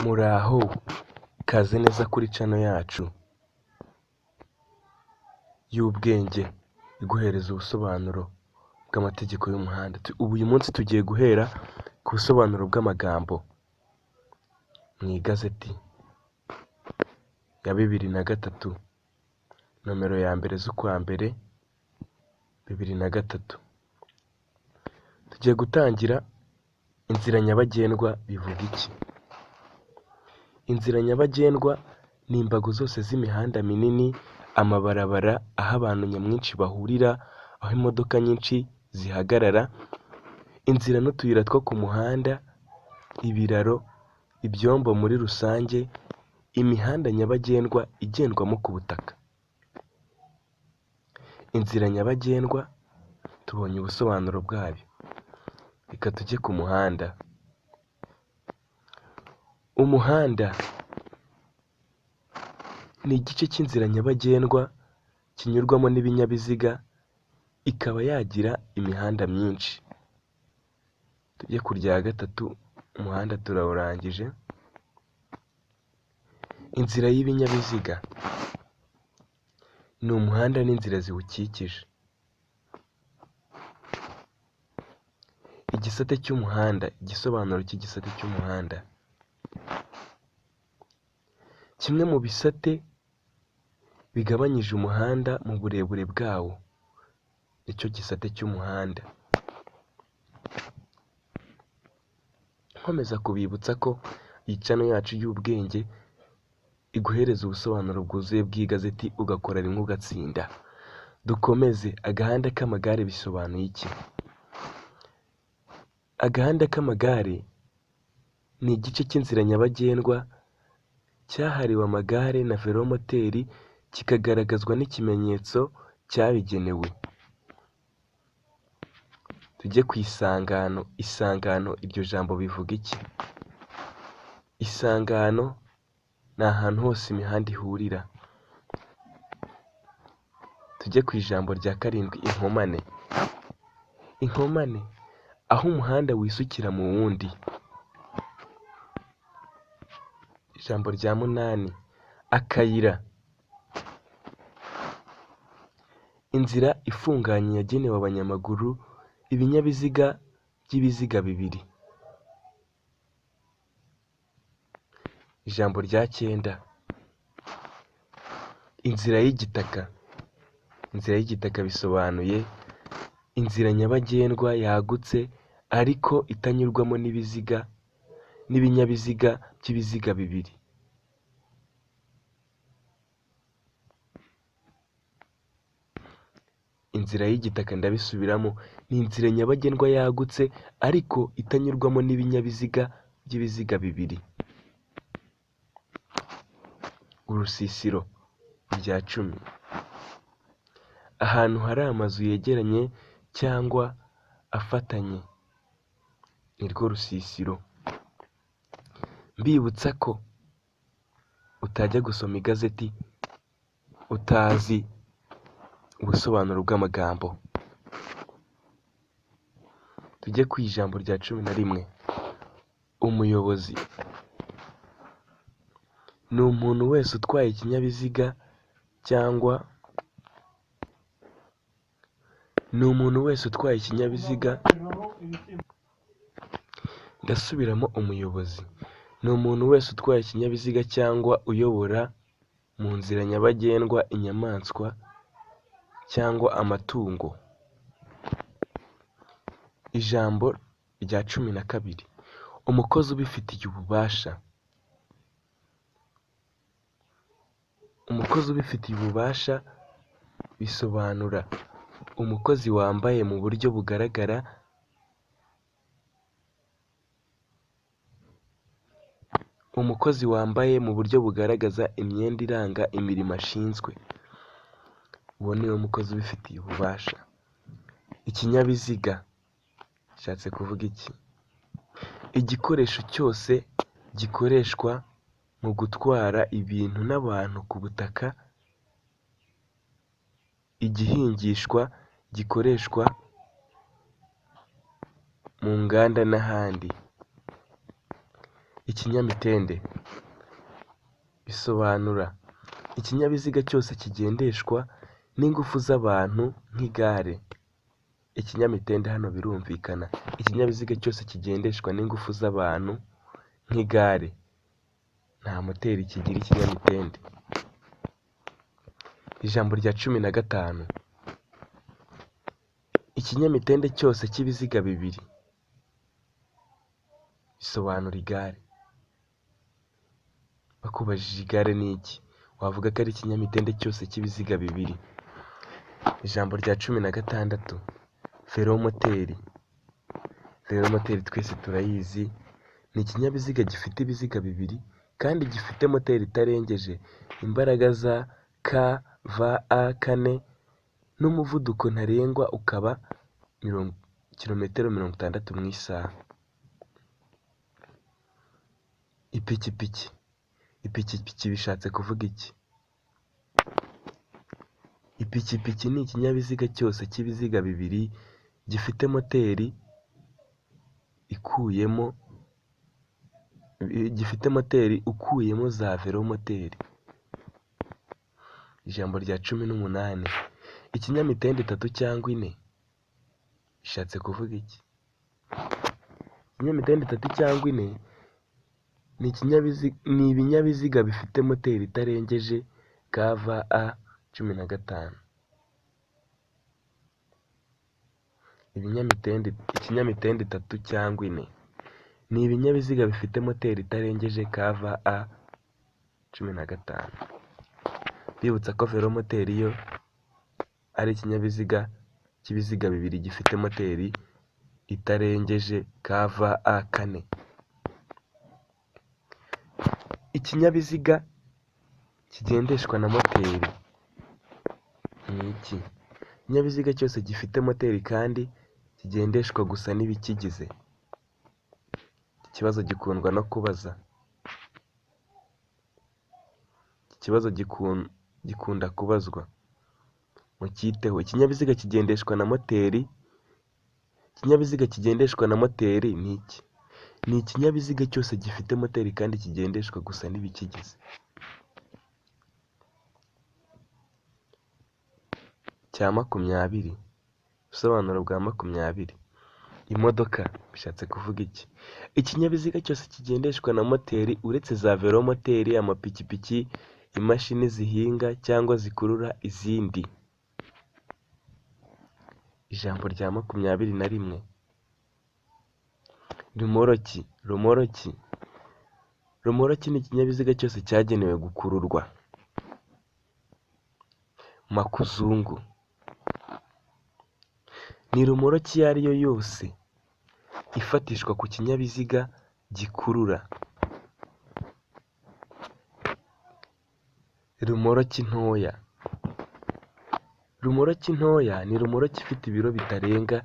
Muraho, ikaze neza kuri channel yacu y'ubwenge iguhereza ubusobanuro bw'amategeko y'umuhanda. Ubu uyu munsi tugiye guhera ku busobanuro bw'amagambo mu igazeti ya 2003, nomero ya 1 z'ukwa mbere 2003. Tugiye gutangira. Inzira nyabagendwa bivuga iki? Inzira nyabagendwa ni imbago zose z'imihanda minini, amabarabara, aho abantu nyamwinshi bahurira, aho imodoka nyinshi zihagarara, inzira n'utuyira two ku muhanda, ibiraro, ibyombo muri rusange, imihanda nyabagendwa igendwamo ku butaka. Inzira nyabagendwa tubonye ubusobanuro bwayo, reka tujye ku muhanda. Umuhanda ni igice cy'inzira nyabagendwa kinyurwamo n'ibinyabiziga, ikaba yagira imihanda myinshi. Tujye ku rya gatatu, umuhanda turawurangije. Inzira y'ibinyabiziga ni umuhanda n'inzira ziwukikije. Igisate cy'umuhanda, igisobanuro cy'igisate cy'umuhanda. Kimwe mu bisate bigabanyije umuhanda mu burebure bwawo, nicyo gisate cy'umuhanda. Nkomeza kubibutsa ko iyi channel yacu y'ubwenge iguhereza ubusobanuro bwuzuye bw'igazeti, ugakora rimwe ugatsinda. Dukomeze. Agahanda k'amagare bisobanuye iki? Agahanda k'amagare ni igice cy'inzira nyabagendwa cyahariwe amagare na velomoteri, kikagaragazwa n'ikimenyetso cyabigenewe. Tujye ku isangano. Isangano iryo jambo bivuga iki? Isangano ni ahantu hose imihanda ihurira. Tujye ku ijambo rya karindwi, inkomane. Inkomane, aho umuhanda wisukira mu wundi. Ijambo rya munani, akayira. Inzira ifunganye yagenewe abanyamaguru, ibinyabiziga by'ibiziga bibiri. Ijambo rya cyenda, inzira y'igitaka. Inzira y'igitaka bisobanuye inzira nyabagendwa yagutse ariko itanyurwamo n'ibiziga n'ibinyabiziga by'ibiziga bibiri. Inzira y'igitaka ndabisubiramo, ni inzira nyabagendwa yagutse ariko itanyurwamo n'ibinyabiziga by'ibiziga bibiri. Urusisiro rya 10, ahantu hari amazu yegeranye cyangwa afatanye nirwo rusisiro. Mbibutsa ko utajya gusoma igazeti utazi ubusobanuro bw'amagambo. Tujye ku ijambo rya 11, umuyobozi ni umuntu wese utwaye ikinyabiziga cyangwa ni umuntu wese utwaye ikinyabiziga. Ndasubiramo, umuyobozi ni umuntu wese utwaye ikinyabiziga cyangwa uyobora mu nzira nyabagendwa inyamaswa cyangwa amatungo. Ijambo rya 12, umukozi ubifitiye ububasha. Umukozi ubifitiye ububasha bisobanura umukozi wambaye mu buryo bugaragara umukozi wambaye mu buryo bugaragaza imyenda iranga imirimo ashinzwe. Uwo niwe mukozi ubifitiye ububasha. Ikinyabiziga bishatse kuvuga iki? Igikoresho cyose gikoreshwa mu gutwara ibintu n'abantu ku butaka, igihingishwa gikoreshwa mu nganda n'ahandi. Ikinyamitende bisobanura ikinyabiziga cyose kigendeshwa n'ingufu z'abantu nk'igare. Ikinyamitende hano birumvikana, ikinyabiziga cyose kigendeshwa n'ingufu z'abantu nk'igare, nta moteri kigira ikinyamitende. Ijambo rya 15, ikinyamitende cyose cy'ibiziga bibiri bisobanura igare. Bakubajije igare ni iki, wavuga ko ari ikinyamitende cyose cy'ibiziga bibiri. Ijambo rya 16, velomoteri. Velomoteri twese turayizi, ni ikinyabiziga gifite ibiziga bibiri kandi gifite moteri itarengeje imbaraga za kVA 4 n'umuvuduko ntarengwa ukaba kilometero 60 mu isaha. Ipikipiki. Ipikipiki bishatse kuvuga iki? Ipikipiki ni ikinyabiziga cyose cy'ibiziga bibiri gifite moteri ikuyemo gifite moteri ukuyemo za velomoteri. Ijambo rya 18, ikinyamitende itatu cyangwa ine bishatse kuvuga iki? Ikinyamitende itatu cyangwa ine ni ibinyabiziga bifite moteri itarengeje kVA 15. Ikinyamitende itatu cyangwa ine ni ibinyabiziga bifite moteri itarengeje kVA 15. Mbibutsa ko velomoteri yo ari ikinyabiziga cy'ibiziga bibiri gifite moteri itarengeje kVA 4. Ikinyabiziga kigendeshwa na moteri ni iki? Ikinyabiziga cyose gifite moteri kandi kigendeshwa gusa n'ibikigize. Iki kibazo gikundwa no kubaza. Iki kibazo gikunda kubazwa, mucyiteho. Ikinyabiziga kigendeshwa na moteri, ikinyabiziga kigendeshwa na moteri ni iki? Ni ikinyabiziga cyose gifite moteri kandi kigendeshwa gusa n'ibikigize. Cya 20, ubusobanuro bwa 20, imodoka bishatse kuvuga iki? Ikinyabiziga cyose kigendeshwa na moteri uretse za velomoteri, amapikipiki, imashini zihinga cyangwa zikurura izindi. Ijambo rya 21, rumoroki. Rumoroki. Rumoroki ni ikinyabiziga cyose cyagenewe gukururwa. Makuzungu ni rumoroki iyo ari yo yose ifatishwa ku kinyabiziga gikurura. Rumoroki ntoya. Rumoroki ntoya ni rumoroki ifite ibiro bitarenga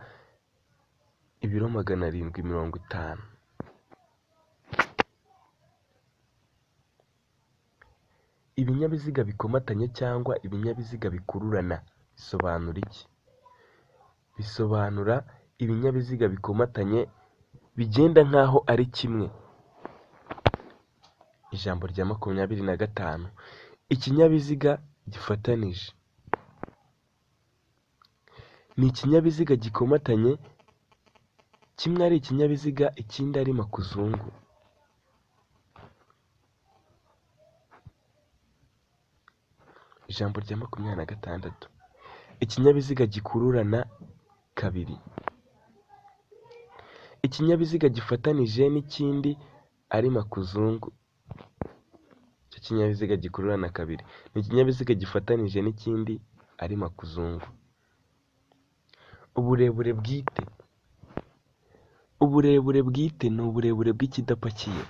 ibiro 750. Ibinyabiziga bikomatanye cyangwa ibinyabiziga bikururana bisobanura iki? Bisobanura ibinyabiziga bikomatanye bigenda nk'aho ari kimwe. Ijambo rya 25, ikinyabiziga gifatanije ni ikinyabiziga gikomatanye, kimwe ari ikinyabiziga ikindi ari makuzungu. Ijambo rya 26, ikinyabiziga gikururana kabiri. Ikinyabiziga gifatanije n'ikindi ari makuzungu, icyo kinyabiziga gikururana kabiri ni ikinyabiziga gifatanije n'ikindi ari makuzungu. Uburebure bwite. Uburebure bwite ni uburebure bw'ikidapakiye.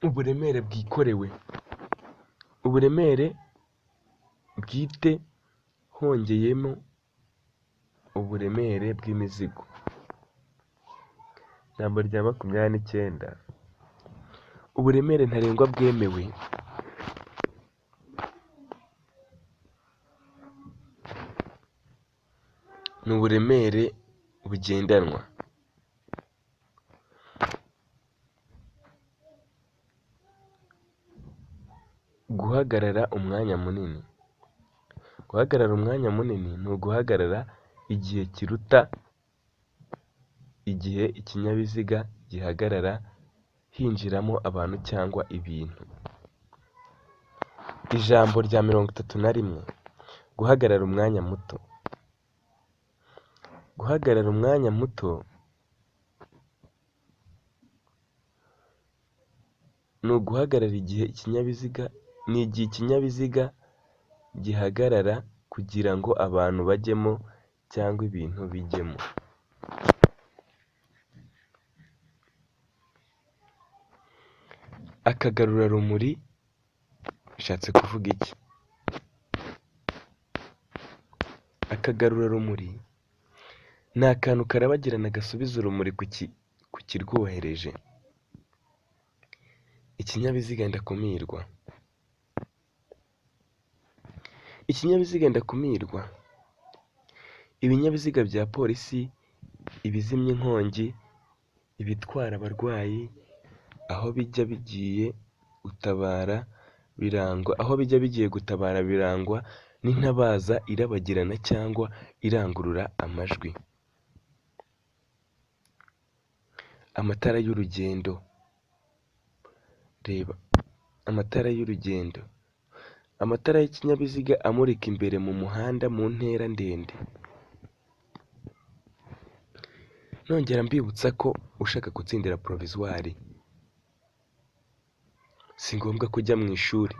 Uburemere bwikorewe. Uburemere bwite hongeyemo uburemere bw'imizigo. Ijambo rya 29, uburemere ntarengwa bwemewe ni uburemere bugendanwa. Guhagarara umwanya munini. Guhagarara umwanya munini ni uguhagarara igihe kiruta igihe ikinyabiziga gihagarara hinjiramo abantu cyangwa ibintu. Ijambo rya 31, guhagarara umwanya muto. Guhagarara umwanya muto ni uguhagarara igihe ikinyabiziga, ni igihe ikinyabiziga gihagarara kugira ngo abantu bajyemo cyangwa ibintu bijyemo. Akagarurarumuri bishatse kuvuga iki? Akagarurarumuri ni akantu karabagirana gasubiza urumuri ku kirwohereje. Ikinyabiziga ndakumirwa. Ikinyabiziga ndakumirwa, ibinyabiziga bya polisi, ibizimya inkongi, ibitwara abarwayi, aho bijya bigiye gutabara birangwa, aho bijya bigiye gutabara birangwa n'intabaza irabagirana cyangwa irangurura amajwi. Amatara y'urugendo, reba amatara y'urugendo, amatara y'ikinyabiziga amurika imbere mu muhanda mu ntera ndende. Nongera mbibutsa ko ushaka gutsindira provisoire si ngombwa kujya mu ishuri,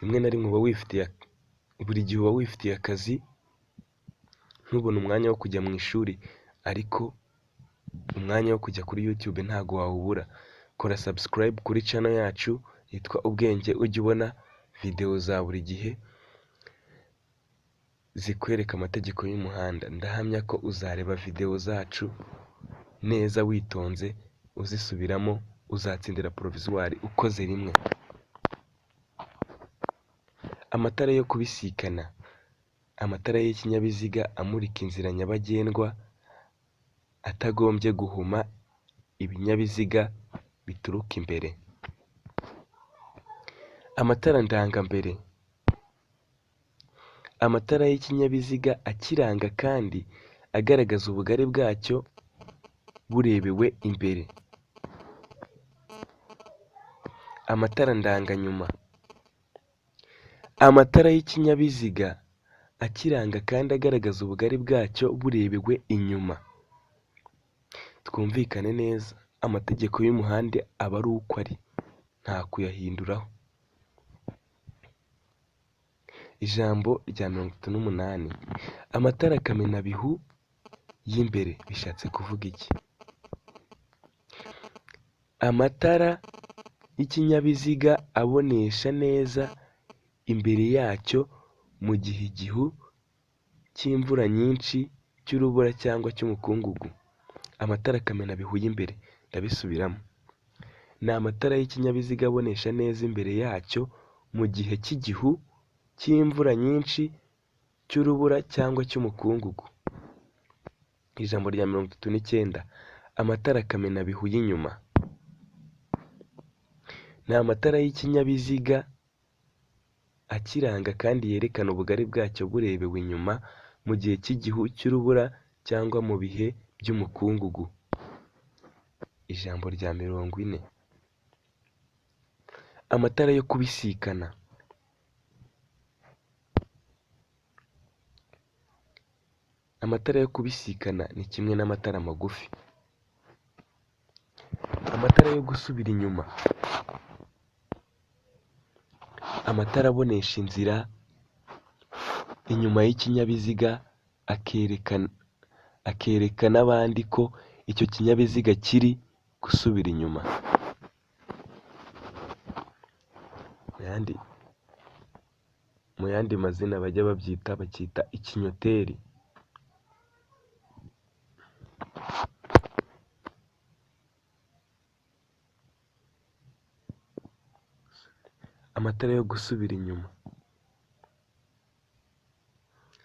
rimwe na rimwe uba wifitiye, buri gihe uba wifitiye akazi ntubone umwanya wo kujya mu ishuri, ariko umwanya wo kujya kuri YouTube ntago wawubura. Kora subscribe kuri channel yacu yitwa Ubwenge, ujye ubona videwo za buri gihe zikwereka amategeko y'umuhanda. Ndahamya ko uzareba videwo zacu neza witonze, uzisubiramo, uzatsindira provisoire ukoze rimwe. Amatara yo kubisikana, amatara y'ikinyabiziga amurika inzira nyabagendwa atagombye guhuma ibinyabiziga bituruka imbere. Amatara ndangambere, amatara y'ikinyabiziga akiranga kandi agaragaza ubugari bwacyo burebewe imbere. Amatara ndanganyuma, amatara y'ikinyabiziga akiranga kandi agaragaza ubugari bwacyo burebewe inyuma. Twumvikane neza, amategeko y'umuhanda aba ari uko ari, nta kuyahinduraho. Ijambo rya 38, amatara kamenabihu y'imbere bishatse kuvuga iki? Amatara y'ikinyabiziga abonesha neza imbere yacyo mu gihe igihu cy'imvura nyinshi, cy'urubura cyangwa cy'umukungugu. Amatara kamenabihu y'imbere, ndabisubiramo, ni amatara y'ikinyabiziga abonesha neza imbere yacyo mu gihe cy'igihu cy'imvura nyinshi, cy'urubura cyangwa cy'umukungugu. Ijambo rya 39, amatara kamenabihu y'inyuma, ni amatara y'ikinyabiziga akiranga kandi yerekana ubugari bwacyo burebewe inyuma mu gihe cy'igihu cy'urubura cyangwa mu bihe by'umukungugu. Ijambo rya 40, amatara yo kubisikana, amatara yo kubisikana ni kimwe n'amatara magufi. Amatara yo gusubira inyuma, amatara abonesha inzira inyuma y'ikinyabiziga akereka n'abandi ko icyo kinyabiziga kiri gusubira inyuma. Mu yandi mazina bajya babyita, bacyita ikinyoteri. Amatara yo gusubira inyuma,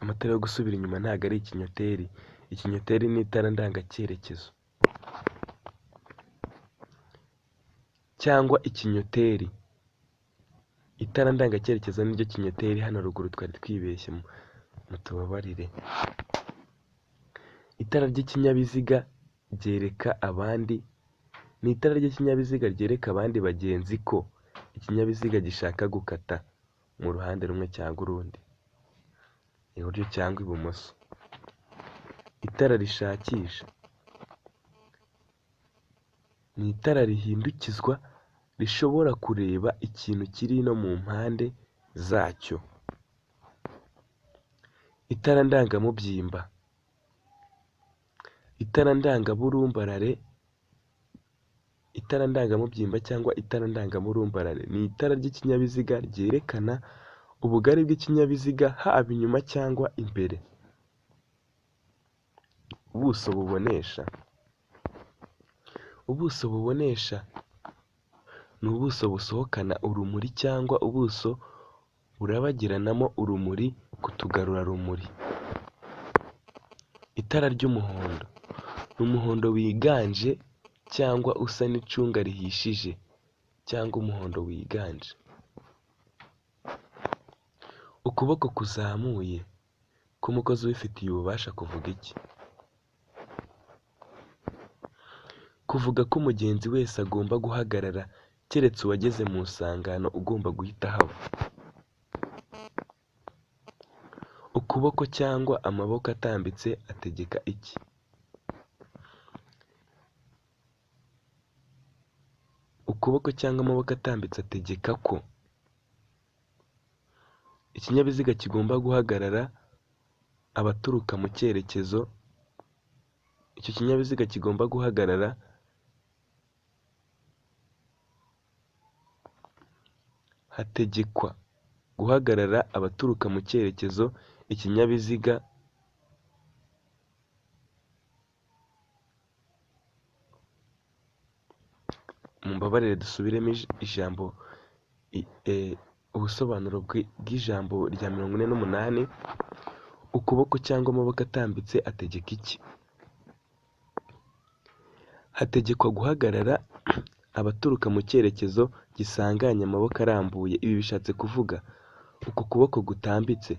amatara yo gusubira inyuma ntabwo ari ikinyoteri. Ikinyoteri ni itara ndangacyerekezo cyangwa ikinyoteri. Itara ndangacyerekezo niryo kinyoteri, hano ruguru twari twibeshye, mutubabarire. Itara ry'ikinyabiziga ryereka abandi, ni itara ry'ikinyabiziga ryereka abandi bagenzi ko ikinyabiziga gishaka gukata mu ruhande rumwe cyangwa urundi, iburyo cyangwa ibumoso. Itara rishakisha ni itara rihindukizwa rishobora kureba ikintu kiri no mu mpande zacyo. Itara ndangamubyimba, itara ndangaburumbarare, itara ndangamubyimba cyangwa itara ndangamurumbarare ni itara ry'ikinyabiziga ryerekana ubugari bw'ikinyabiziga haba inyuma cyangwa imbere. Ubuso bubonesha, ubuso bubonesha ni ubuso busohokana urumuri cyangwa ubuso burabagiranamo urumuri ku tugarurarumuri. Itara ry'umuhondo ni umuhondo wiganje cyangwa usa n'icunga rihishije cyangwa umuhondo wiganje. Ukuboko kuzamuye k'umukozi ubifitiye ububasha kuvuga iki? Kuvuga ko umugenzi wese agomba guhagarara keretse uwageze mu isangano ugomba guhita ahava. Ukuboko cyangwa amaboko atambitse ategeka iki? Ukuboko cyangwa amaboko atambitse ategeka ko ikinyabiziga kigomba guhagarara abaturuka mu cyerekezo, icyo kinyabiziga kigomba guhagarara hategekwa guhagarara abaturuka mu cyerekezo ikinyabiziga mumbabarire dusubiremo ijambo ubusobanuro bw'ijambo rya 48. Ukuboko cyangwa amaboko atambitse ategeka iki? Hategekwa guhagarara abaturuka mu cyerekezo gisanganye amaboko arambuye. Ibi bishatse kuvuga uku kuboko gutambitse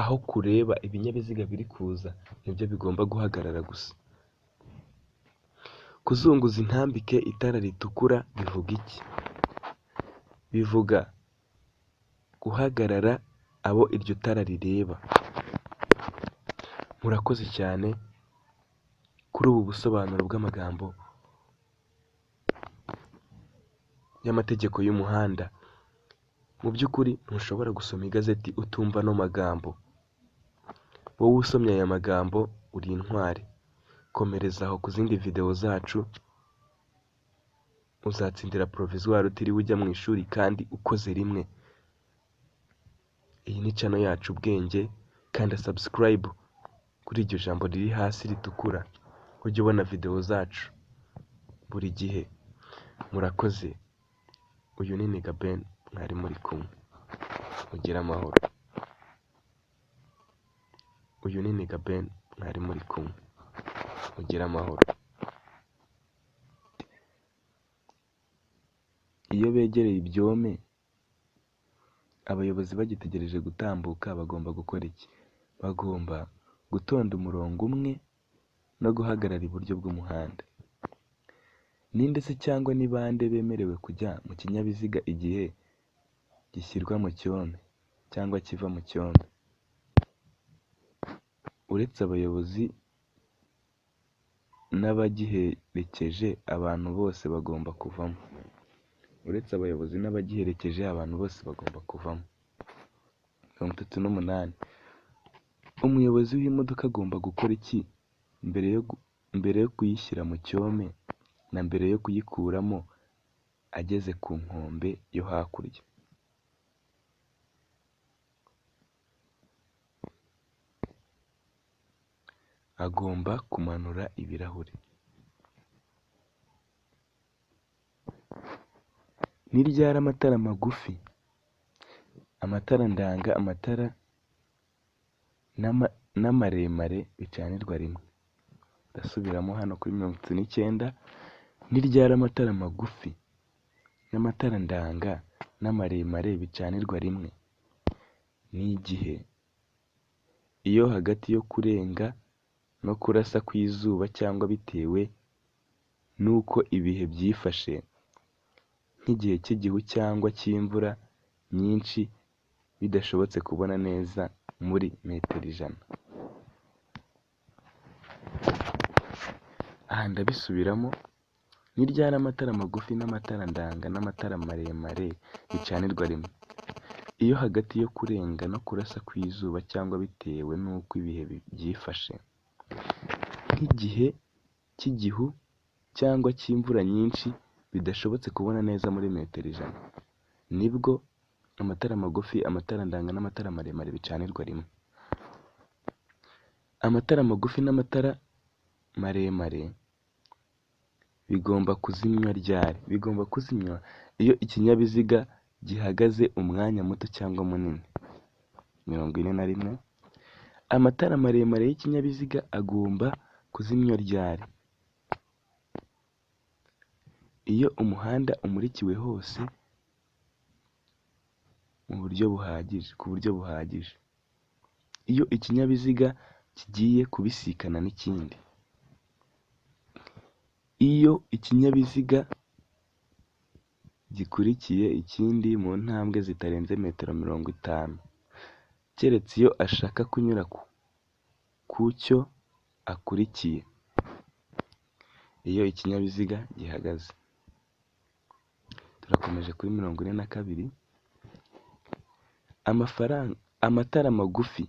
aho kureba ibinyabiziga biri kuza nibyo bigomba guhagarara gusa. Kuzunguza intambike itara ritukura bivuga iki? Bivuga guhagarara abo iryo tara rireba. Murakoze cyane kuri ubu busobanuro bw'amagambo y'amategeko y'umuhanda. Mu by'ukuri ntushobora gusoma igazeti utumva ano magambo. Wowe usomye aya magambo uri intwari. Komereza aho ku zindi videwo zacu, uzatsindira provisoire utiriwe ujya mu ishuri kandi ukoze rimwe. Iyi ni channel yacu Ubwenge, kanda subscribe kuri iryo jambo riri hasi ritukura ujye ubona videwo zacu buri gihe. Murakoze. Uyu ni Niga Ben, mwari muri kumwe, mugire amahoro. Uyu ni Niga Ben, mwari muri kumwe, mugire amahoro. Iyo begereye ibyome abayobozi bagitegereje gutambuka bagomba gukora iki? Bagomba gutonda umurongo umwe no guhagarara iburyo bw'umuhanda. Ninde se cyangwa ni bande bemerewe kujya mu kinyabiziga igihe gishyirwa mu cyome cyangwa kiva mu cyome? Uretse abayobozi n'abagiherekeje abantu bose bagomba kuvamo. Uretse abayobozi n'abagiherekeje abantu bose bagomba kuvamo. 38. Umuyobozi w'imodoka agomba gukora iki mbere yo kuyishyira mu cyome na mbere yo kuyikuramo ageze ku nkombe yo hakurya? Agomba kumanura ibirahuri. Ni ryari amatara magufi, amatara ndanga, amatara n'amaremare bicanirwa rimwe? Ndasubiramo hano kuri 39: ni ryari amatara magufi n'amatara ndanga n'amaremare bicanirwa rimwe? Ni igihe iyo hagati yo kurenga no kurasa kw'izuba cyangwa bitewe n'uko ibihe byifashe, nk'igihe cy'igihu cyangwa cy'imvura nyinshi bidashobotse kubona neza muri metero 100. Aha ndabisubiramo: ni ryari amatara magufi n'amatara ndanga n'amatara maremare bicanirwa rimwe? Iyo hagati yo kurenga no kurasa kw'izuba cyangwa bitewe n'uko ibihe byifashe, nk'igihe cy'igihu cyangwa cy'imvura nyinshi bidashobotse kubona neza muri metero 100, nibwo amatara magufi, amatara ndanga n'amatara maremare bicanirwa rimwe. Amatara magufi n'amatara maremare bigomba kuzimywa ryari? Bigomba kuzimywa iyo ikinyabiziga gihagaze umwanya muto cyangwa munini. 41: amatara maremare y'ikinyabiziga agomba kuzimywa ryari? Iyo umuhanda umurikiwe hose mu buryo buhagije, ku buryo buhagije. Iyo ikinyabiziga kigiye kubisikana n'ikindi. Iyo ikinyabiziga gikurikiye ikindi mu ntambwe zitarenze metero 50, keretse iyo ashaka kunyura ku cyo akurikiye. Iyo ikinyabiziga gihagaze. Turakomeje kuri 42: amatara magufi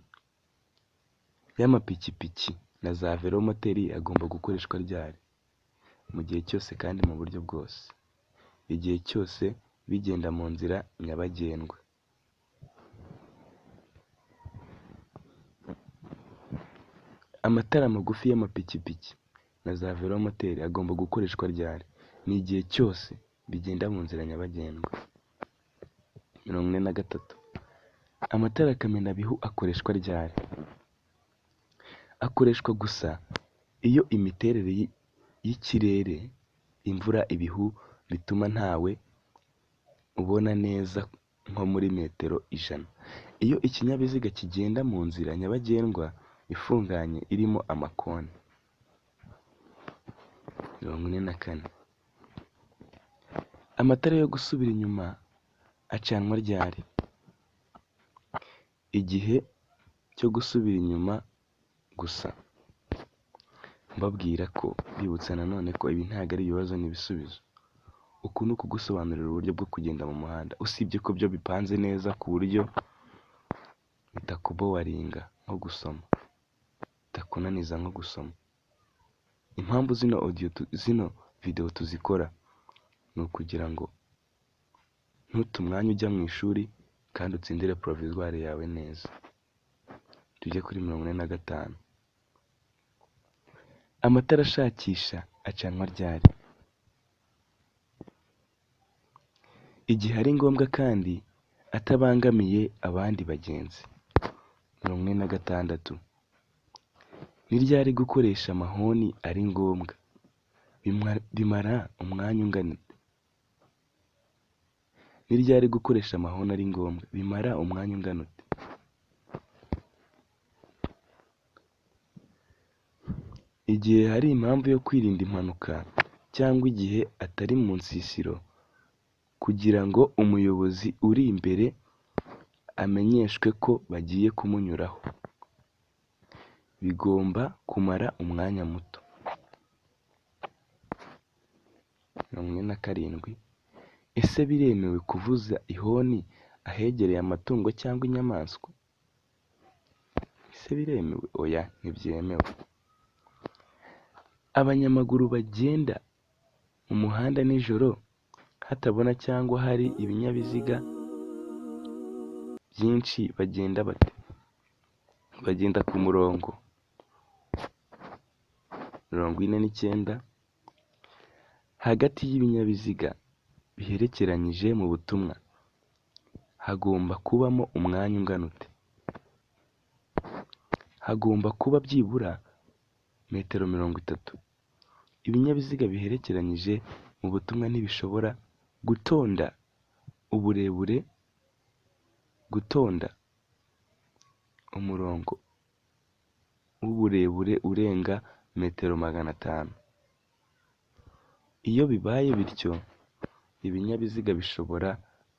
y'amapikipiki na za velomoteri agomba gukoreshwa ryari? Mu gihe cyose kandi mu buryo bwose. Igihe cyose bigenda mu nzira nyabagendwa. Amatara magufi y'amapikipiki na za velomoteri agomba gukoreshwa ryari? Ni igihe cyose bigenda mu nzira nyabagendwa. 43: amatara kamenabihu akoreshwa ryari? Akoreshwa gusa iyo imiterere y'ikirere, imvura, ibihu bituma ntawe ubona neza nko muri metero 100. Iyo ikinyabiziga kigenda mu nzira nyabagendwa ifunganye irimo amakoni. 44: amatara yo gusubira inyuma acanwa ryari? Igihe cyo gusubira inyuma gusa. Mbabwira ko bibutsa nanone ko ibi ntabwo ari ibibazo n'ibisubizo. Uku ni ukugusobanurira uburyo bwo kugenda mu muhanda, usibye ko byo bipanze neza ku buryo bitakubowaringa nko gusoma, bitakunaniza nko gusoma. Impamvu zino audio, zino video tuzikora ni ukugira ngo ntute umwanya ujya mu ishuri kandi utsindire provisoire yawe neza. Tujye kuri 45: amatara ashakisha acanwa ryari? Igihe ari ngombwa kandi atabangamiye abandi bagenzi. 46: ni ryari gukoresha amahoni ari ngombwa? Bimara umwanya ungana ute? Ni ryari gukoresha amahoni ari ngombwa? Bimara umwanya ungana ute? Igihe hari impamvu yo kwirinda impanuka cyangwa igihe atari mu nsisiro kugira ngo umuyobozi uri imbere amenyeshwe ko bagiye kumunyuraho. Bigomba kumara umwanya muto. 47: ese biremewe kuvuza ihoni ahegereye amatungo cyangwa inyamaswa? Ese biremewe? Oya, ntibyemewe. Abanyamaguru bagenda mu muhanda nijoro hatabona cyangwa hari ibinyabiziga byinshi bagenda bate? Bagenda ku murongo. 49: hagati y'ibinyabiziga biherekeranyije mu butumwa hagomba kubamo umwanya ungana ute? Hagomba kuba byibura metero 30. Ibinyabiziga biherekeranyije mu butumwa ntibishobora gutonda uburebure, gutonda umurongo w'uburebure urenga metero 500. Iyo bibaye bityo, ibinyabiziga bishobora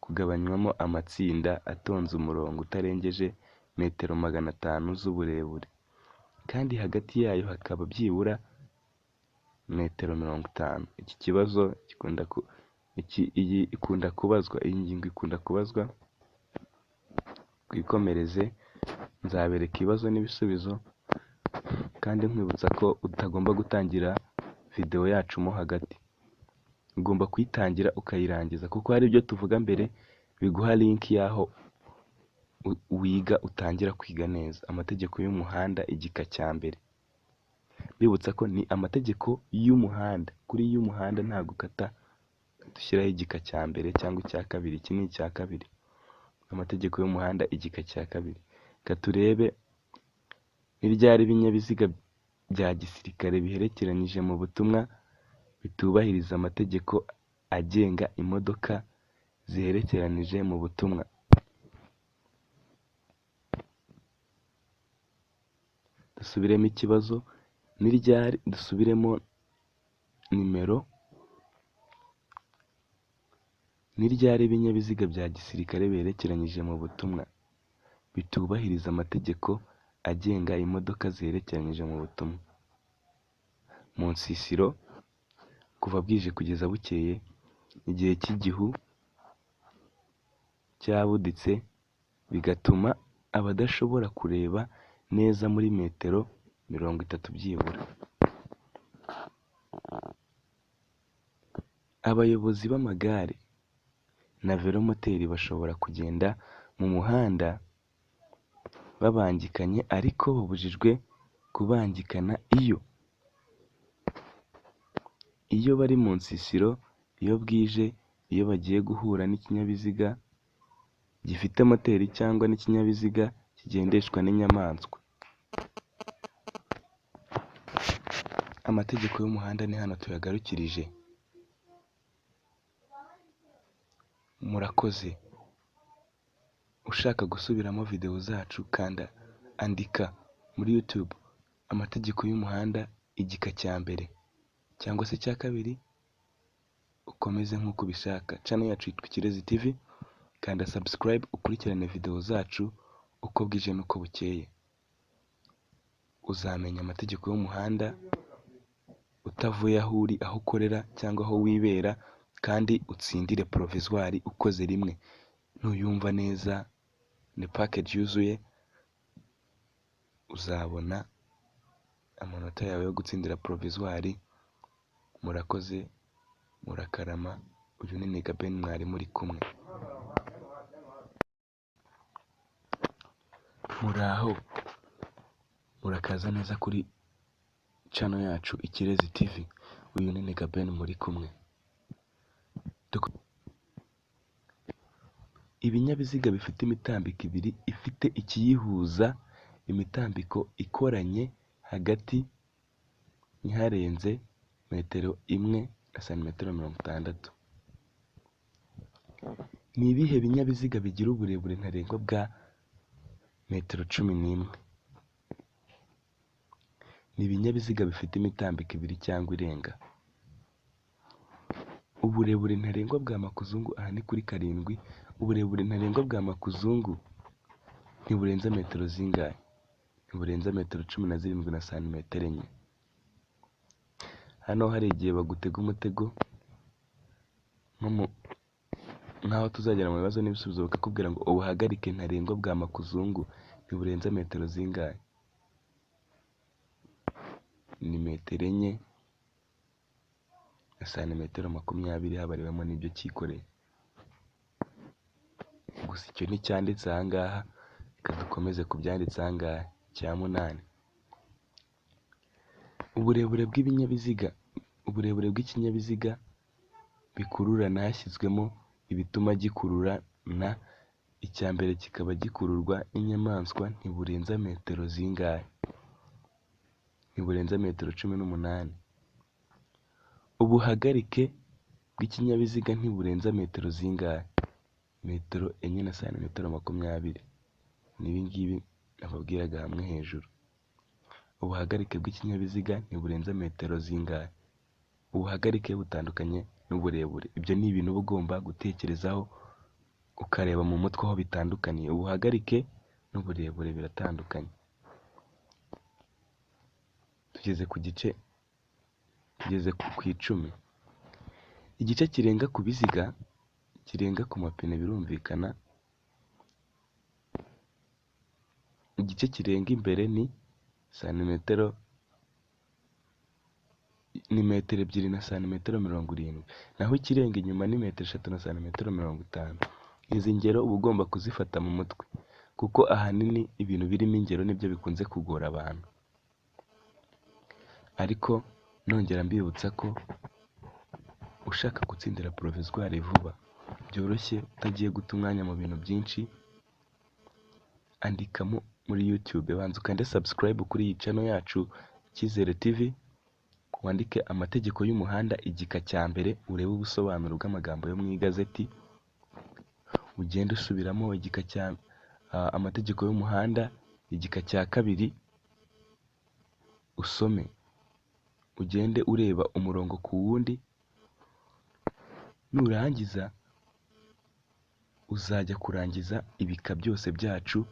kugabanywamo amatsinda atonze umurongo utarengeje metero 500 z'uburebure, kandi hagati yayo hakaba byibura metero 50. Iki kibazo gikunda iyi ikunda kubazwa, iyi ngingo ikunda kubazwa. Twikomereze, nzabereka ibibazo n'ibisubizo, kandi nkwibutsa ko utagomba gutangira videwo yacu mo hagati, ugomba kuyitangira ukayirangiza, kuko hari ibyo tuvuga mbere biguha link y'aho wiga utangira kwiga neza. Amategeko y'umuhanda igika cya mbere, mbibutsa ko ni amategeko y'umuhanda. Kuri y'umuhanda ntabwo ukata dushyiraho igika cya mbere cyangwa icya kabiri, iki ni icya kabiri, amategeko y'umuhanda igika cya kabiri. Reka turebe ni ryari ibinyabiziga bya gisirikare biherekeranyije mu butumwa bitubahiriza amategeko agenga imodoka ziherekeranije mu butumwa. Dusubiremo ikibazo, ni ryari, dusubiremo nimero, ni ryari ibinyabiziga bya gisirikare biherekeranyije mu butumwa bitubahiriza amategeko agenga imodoka ziherekeranyije mu butumwa. Mu nsisiro, kuva bwije kugeza bukeye, igihe cy'igihu cyabuditse bigatuma abadashobora kureba neza muri metero 30 byibura. Abayobozi b'amagare na velomoteri bashobora kugenda mu muhanda babangikanye, ariko babujijwe kubangikana iyo bari mu nsisiro, iyo bwije, iyo bagiye guhura n'ikinyabiziga gifite moteri cyangwa n'ikinyabiziga kigendeshwa n'inyamaswa. Amategeko y'umuhanda ni hano tuyagarukirije. Murakoze. Ushaka gusubiramo videwo zacu, kanda andika muri YouTube amategeko y'umuhanda igika cya mbere cyangwa se icya kabiri, ukomeze nk'uko ubishaka. Channel yacu yitwa Ikirezi TV, kanda subscribe ukurikirane videwo zacu uko bwije n'uko bukeye. Uzamenya amategeko y'umuhanda utavuye aho uri, aho ukorera cyangwa aho wibera, kandi utsindire provisoire ukoze rimwe. Nuyumva neza ni package yuzuye, uzabona amanota yawe yo gutsindira provisoire. Murakoze, murakarama. Uyu ni Niga Ben mwari muri kumwe. Muraho, murakaza neza kuri channel yacu Ikirezi TV. Uyu ni Niga Ben muri kumwe. Ibinyabiziga bifite imitambiko ibiri ifite ikiyihuza, imitambiko ikoranye hagati ntiharenze metero 1 na santimetero 60. Ni ibihe binyabiziga bigira uburebure ntarengwa bwa metero 11? Ni ibinyabiziga bifite imitambiko ibiri cyangwa irenga. Uburebure ntarengwa bwa makuzungu, aha ni kuri 7. Uburebure ntarengwa bwa makuzungu ntiburenza metero zingahe? Ntiburenza metero 17 na santimetero 4. Hano hari igihe bagutega umutego, nk'aho tuzagera mu bibazo n'ibisubizo bakakubwira ngo ubuhagarike ntarengwa bwa makuzungu ntiburenza metero zingahe? Ni metero 4 na santimetero 20 habariwemo n'ibyo cyikoreye. Gusa icyo nticyanditse aha ngaha, reka dukomeze ku byanditse aha ngaha. Icya 8, uburebure bw'ibinyabiziga, uburebure bw'ikinyabiziga bikururana hashyizwemo ibituma gikururana, icya mbere kikaba gikururwa n'inyamaswa ntiburenza metero zingahe? ntiburenza metero 18. Ubuhagarike bw'ikinyabiziga ntiburenza metero zingahe? Metero 4 na santimetero 20. Ni ibi ngibi nababwiraga hamwe hejuru. Ubuhagarike bw'ikinyabiziga ntiburenza metero zingahe? Ubuhagarike butandukanye n'uburebure. Ibyo ni ibintu uba ugomba gutekerezaho, ukareba mu mutwe aho bitandukaniye. Ubuhagarike n'uburebure biratandukanye. Tugeze ku gice, tugeze ku 10. Igice kirenga ku biziga, kirenga ku mapine birumvikana, igice kirenga imbere ni santimetero, ni metero 2 na santimetero 70, naho ikirenga inyuma ni metero 3 na santimetero 50. Izi ngero uba ugomba kuzifata mu mutwe, kuko ahanini ibintu birimo ingero nibyo bikunze kugora abantu. Ariko nongera mbibutsa ko ushaka gutsindira provisoire vuba byoroshye, utagiye guta umwanya mu bintu byinshi, andikamo muri YouTube, banza ukande subscribe kuri iyi channel yacu Icyizere TV, wandike amategeko y'umuhanda igika cya mbere, urebe ubusobanuro bw'amagambo yo mu igazeti, ugende usubiramo igika cya amategeko y'umuhanda igika cya kabiri, usome, ugende ureba umurongo ku wundi, nurangiza uzajya kurangiza ibika byose byacu,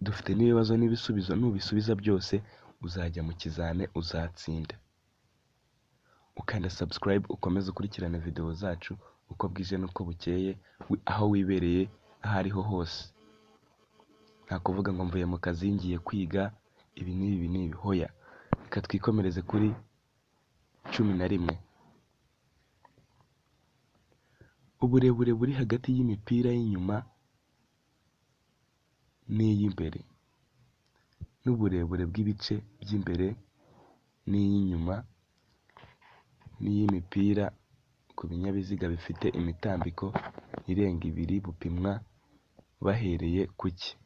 dufite n'ibibazo n'ibisubizo, nubisubiza byose uzajya mu kizame uzatsinda. Ukanda subscribe ukomeze ukurikirane video zacu uko bwije n'uko bukeye, aho wibereye aho ariho hose. Nta kuvuga ngo mvuye mu kazi ngiye kwiga ibi n'ibi n'ibi, hoya. Reka twikomereze kuri 11. Uburebure buri hagati y'imipira y'inyuma n'iy'imbere n'uburebure bw'ibice by'imbere n'iy'inyuma n'iy'imipira ku binyabiziga bifite imitambiko irenga 2 bupimwa bahereye ku ki?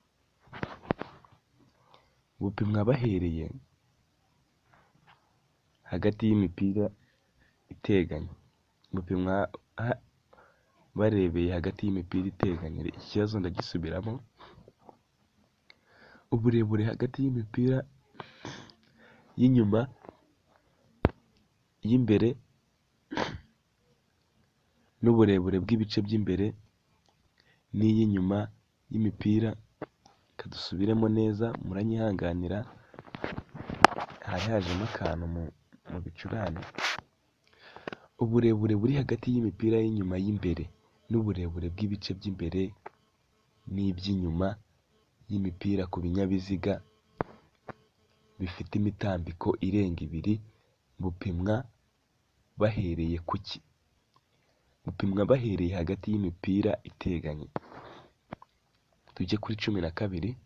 Bupimwa bahereye hagati y'imipira iteganye, bupimwa barebeye hagati y'imipira iteganye. Iki kibazo ndagisubiramo. Uburebure hagati y'imipira y'inyuma y'imbere n'uburebure bw'ibice by'imbere n'iy'inyuma y'imipira. Reka dusubiremo neza, muranyihanganira, hari hajemo akantu mu bicurane. Uburebure buri hagati y'imipira y'inyuma y'imbere n'uburebure bw'ibice by'imbere n'iby'inyuma y'imipira ku binyabiziga bifite imitambiko irenga 2 bupimwa bahereye ku ki? Bupimwa bahereye hagati y'imipira iteganye. Tujye kuri 12.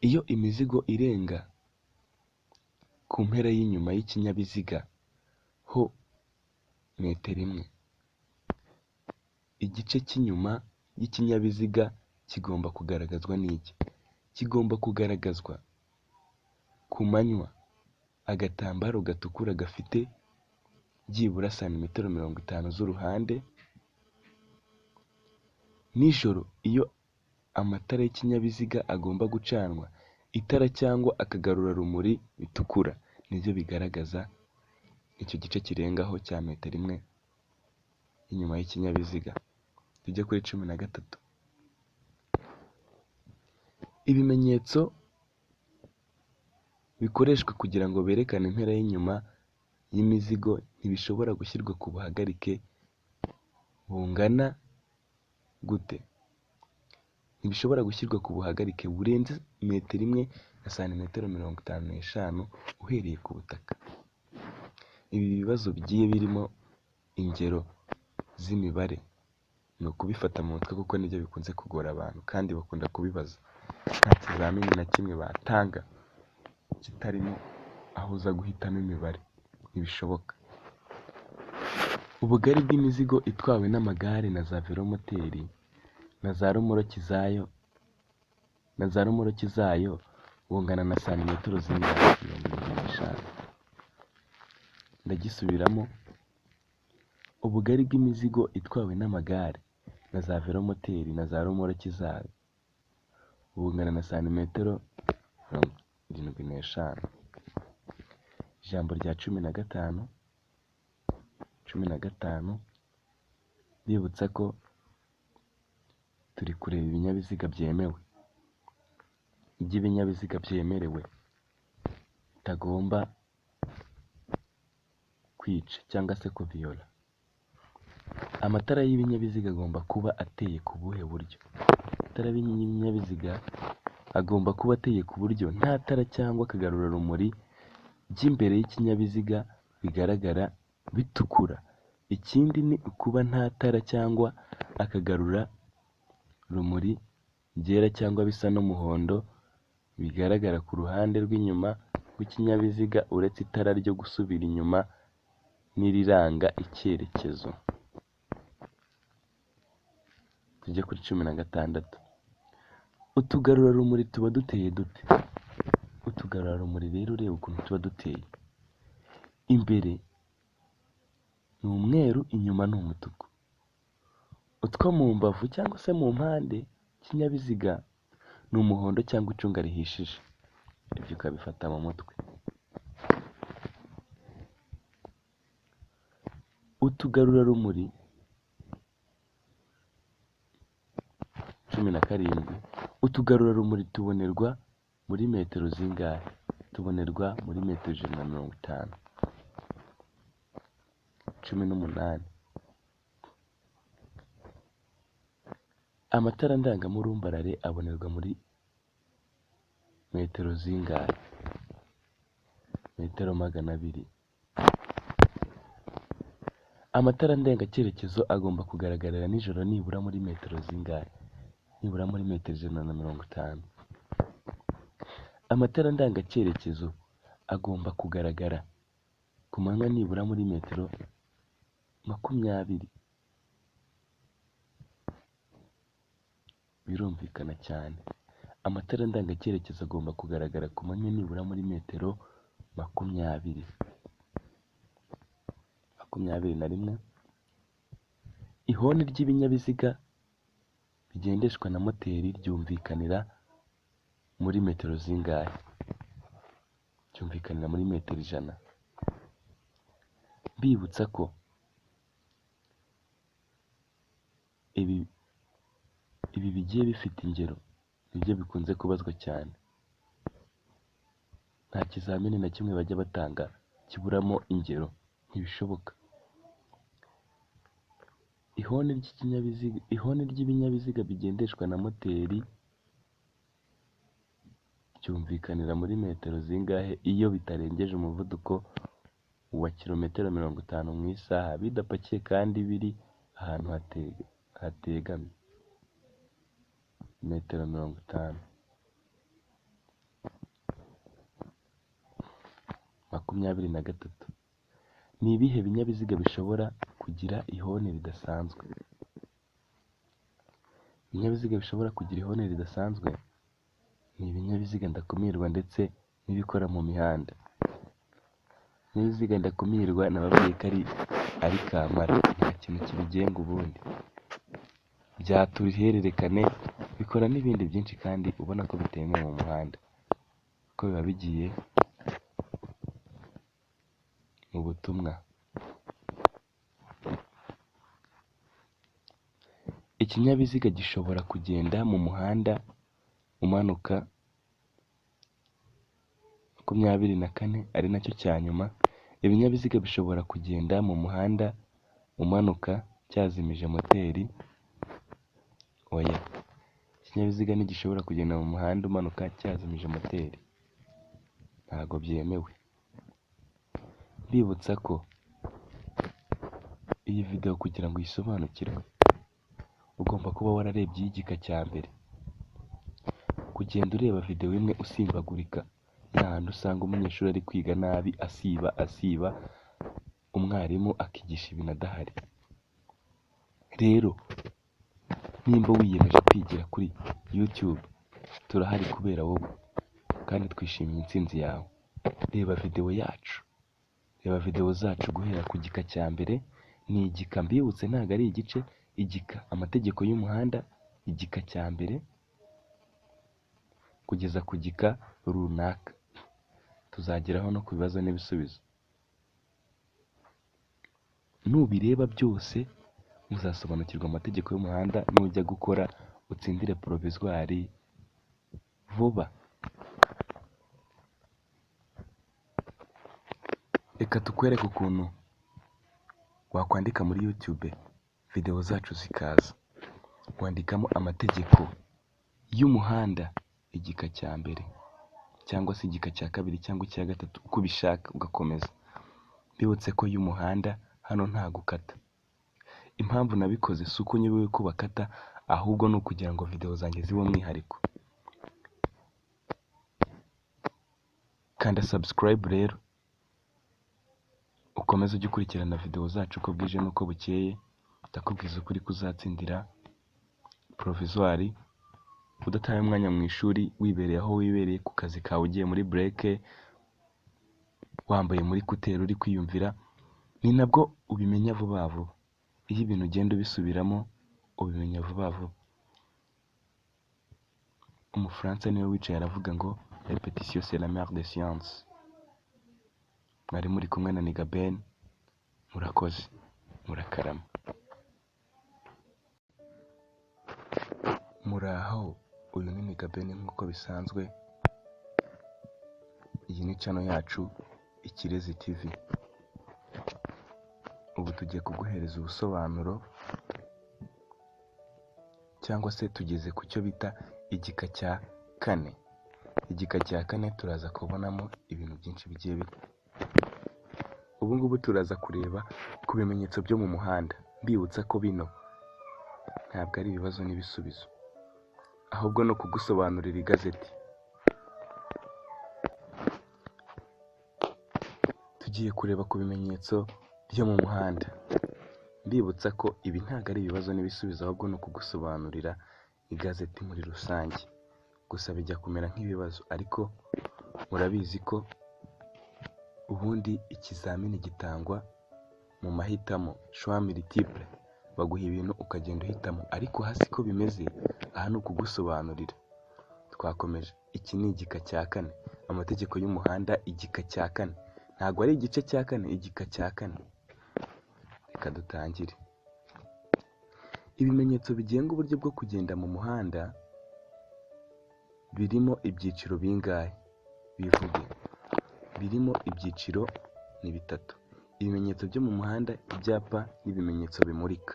Iyo imizigo irenga ku mpera y'inyuma y'ikinyabiziga ho metero 1, igice cy'inyuma y'ikinyabiziga kigomba kugaragazwa n'iki? Kigomba kugaragazwa ku manywa agatambaro gatukura gafite byibura santimetero 50 z'uruhande, nijoro iyo amatara y'ikinyabiziga agomba gucanwa, itara cyangwa akagarurarumuri bitukura nibyo bigaragaza icyo gice kirengaho cya metero 1 inyuma y'ikinyabiziga. Tujye kuri 13. Ibimenyetso bikoreshwa kugira ngo berekane impera y'inyuma y'imizigo ntibishobora gushyirwa ku buhagarike bungana gute? Ntibishobora gushyirwa ku buhagarike burenze metero 1 na santimetero 55 uhereye ku butaka. Ibi bibazo bigiye birimo ingero z'imibare ni ukubifata mu mutwe kuko nibyo bikunze kugora abantu kandi bakunda kubibaza. Nta kizamini na kimwe batanga kitarimo aho uza guhitamo imibare, ntibishoboka. Ubugari bw'imizigo itwawe n'amagare na za velomoteri na za romoroki zayo na za romoroki zayo Bungana na santimetero zingahe? 75. Ndagisubiramo, ubugari bw'imizigo itwawe n'amagare na za velomoteri na za romoroki zayo bungana na santimetero 75. Ijambo rya 15, 15, mbibutsa ko turi kureba ibinyabiziga byemewe, iby'ibinyabiziga byemerewe bitagomba kwica cyangwa se kuviyola. Amatara y'ibinyabiziga agomba kuba ateye ku buhe buryo? Amatara y'ibinyabiziga agomba kuba ateye ku buryo nta tara cyangwa akagarurarumuri by'imbere y'ikinyabiziga bigaragara bitukura. Ikindi ni ukuba nta tara cyangwa akagarurarumuri byera cyangwa bisa n'umuhondo bigaragara ku ruhande rw'inyuma rw'ikinyabiziga uretse itara ryo gusubira inyuma n'iriranga icyerekezo. Tujye kuri 16. Utugarurarumuri tuba duteye dute? Utugarurarumuri rero ureba ukuntu tuba duteye, imbere ni umweru, inyuma ni umutuku. Utwo mu mbavu cyangwa se mu mpande y'ikinyabiziga ni umuhondo cyangwa icunga rihishije. Ibyo ukabifata mu mutwe. Utugarurarumuri 17. Utugarurarumuri tubonerwa muri metero zingahe? Tubonerwa muri metero 150. 18. Amatara ndangamurumbarare abonerwa muri metero zingahe? Metero 200. Amatara ndangacyerekezo agomba kugaragarira nijoro nibura muri metero zingahe? Nibura muri metero 150. Amatara ndangacyerekezo agomba kugaragara ku manywa nibura muri metero 20. Birumvikana cyane. Amatara ndangacyerekezo agomba kugaragara ku manywa nibura muri metero 20. 21. Ihoni ry'ibinyabiziga bigendeshwa na moteri ryumvikanira muri metero zingahe? Ryumvikanira muri metero 100. Mbibutsa ko ibi bigiye bifite ingero, nibyo bikunze kubazwa cyane. Nta kizamini na kimwe bajya batanga kiburamo ingero, ntibishoboka. Ihoni ry'ikinyabiziga, ihoni ry'ibinyabiziga bigendeshwa na moteri ryumvikanira muri metero zingahe iyo bitarengeje umuvuduko wa kilometero 50 mu isaha, bidapakiye kandi biri ahantu hategamye? Metero 50. 23. Ni ibihe binyabiziga bishobora kugira ihoni ridasanzwe? Ibinyabiziga bishobora kugira ihoni ridasanzwe ni ibinyabiziga ndakumirwa ndetse n'ibikora mu mihanda. Ibinyabiziga ndakumirwa nababwiye ko ari kamara, nta kintu kibigenga ubundi. Byatura ihererekane, bikora n'ibindi byinshi kandi ubona ko bitemewe mu muhanda, kuko biba bigiye mu butumwa. Ikinyabiziga gishobora kugenda mu muhanda umanuka. 24 ari nacyo cya nyuma, ibinyabiziga bishobora kugenda mu muhanda umanuka cyazimije moteri? Oya, ikinyabiziga ntigishobora kugenda mu muhanda umanuka cyazimije moteri, ntabwo byemewe. Mbibutsa ko iyi video kugira ngo uyisobanukirwe ugomba kuba wararebye iy'igika cya mbere. Kugenda ureba video imwe usimbagurika, ni hahandi usanga umunyeshuri ari kwiga nabi, asiba asiba, umwarimu akigisha ibintu adahari. Rero nimba wiyemeje kwigira kuri YouTube, turahari kubera wowe. Kandi twishimiye intsinzi yawe. Reba videwo yacu, reba videwo zacu guhera ku gika cya mbere. Ni igika, mbibutse, ntabwo ari igice, igika amategeko y'umuhanda, igika cya mbere kugeza ku gika runaka. Tuzageraho no ku bibazo n'ibisubizo. Nubireba byose uzasobanukirwa amategeko y'umuhanda, nujya gukora utsindire provisoire vuba. Reka tukwereke ukuntu wakwandika muri YouTube videwo zacu zikaza. Wandikamo amategeko y'umuhanda igika cya mbere cyangwa se igika cya kabiri cyangwa icya gatatu, uko ubishaka ugakomeza. Mbibutse ko y'umuhanda hano nta gukata. Impamvu nabikoze si uko nyobewe ko bakata, ahubwo ni ukugira ngo videwo zanjye zibe umwihariko. Kanda subscribe rero, ukomeze ujye ukurikirana videwo zacu uko bwije n'uko bukeye. Ndakubwiza ukuri ko uzatsindira provisoire udataye umwanya mu ishuri, wibereye aho wibereye ku kazi kawe, ugiye muri break, wambaye muri kuteri uri kwiyumvira, ni nabwo ubimenya vuba vuba. Iyo ibintu ugenda ubisubiramo ubimenya vuba vuba. Umufaransa niwe wicaye aravuga ngo repetition c'est la mère des sciences. Mwari muri kumwe na Niga Ben, murakoze, murakarama. Muraho, uyu ni Niga Ben nk'uko bisanzwe. Iyi ni channel yacu Ikirezi TV. Ubu tugiye kuguhereza ubusobanuro cyangwa se tugeze ku cyo bita igika cya kane. Igika cya kane turaza kubonamo ibintu byinshi bigiye Ubu ngubu turaza kureba ku bimenyetso byo mu muhanda. Mbibutsa ko bino ntabwo ari ibibazo n'ibisubizo, ahubwo no kugusobanurira igazeti. Tugiye kureba ku bimenyetso byo mu muhanda. Mbibutsa ko ibi ntabwo ari ibibazo n'ibisubizo, ahubwo no kugusobanurira igazeti muri rusange. Gusa bijya kumera nk'ibibazo, ariko murabizi ko ubundi ikizamini gitangwa mu mahitamo, choix multiple, baguha ibintu ukagenda uhitamo, ariko hasi ko bimeze aha ni ukugusobanurira. Twakomeje, iki ni igika cya kane, amategeko y'umuhanda igika cya kane, ntabwo ari igice cya kane, igika cya kane. Reka dutangire. Ibimenyetso bigenga uburyo bwo kugenda mu muhanda birimo ibyiciro bingahe? Bivuge. Birimo ibyiciro ni bitatu: ibimenyetso byo mu muhanda, ibyapa n'ibimenyetso bimurika.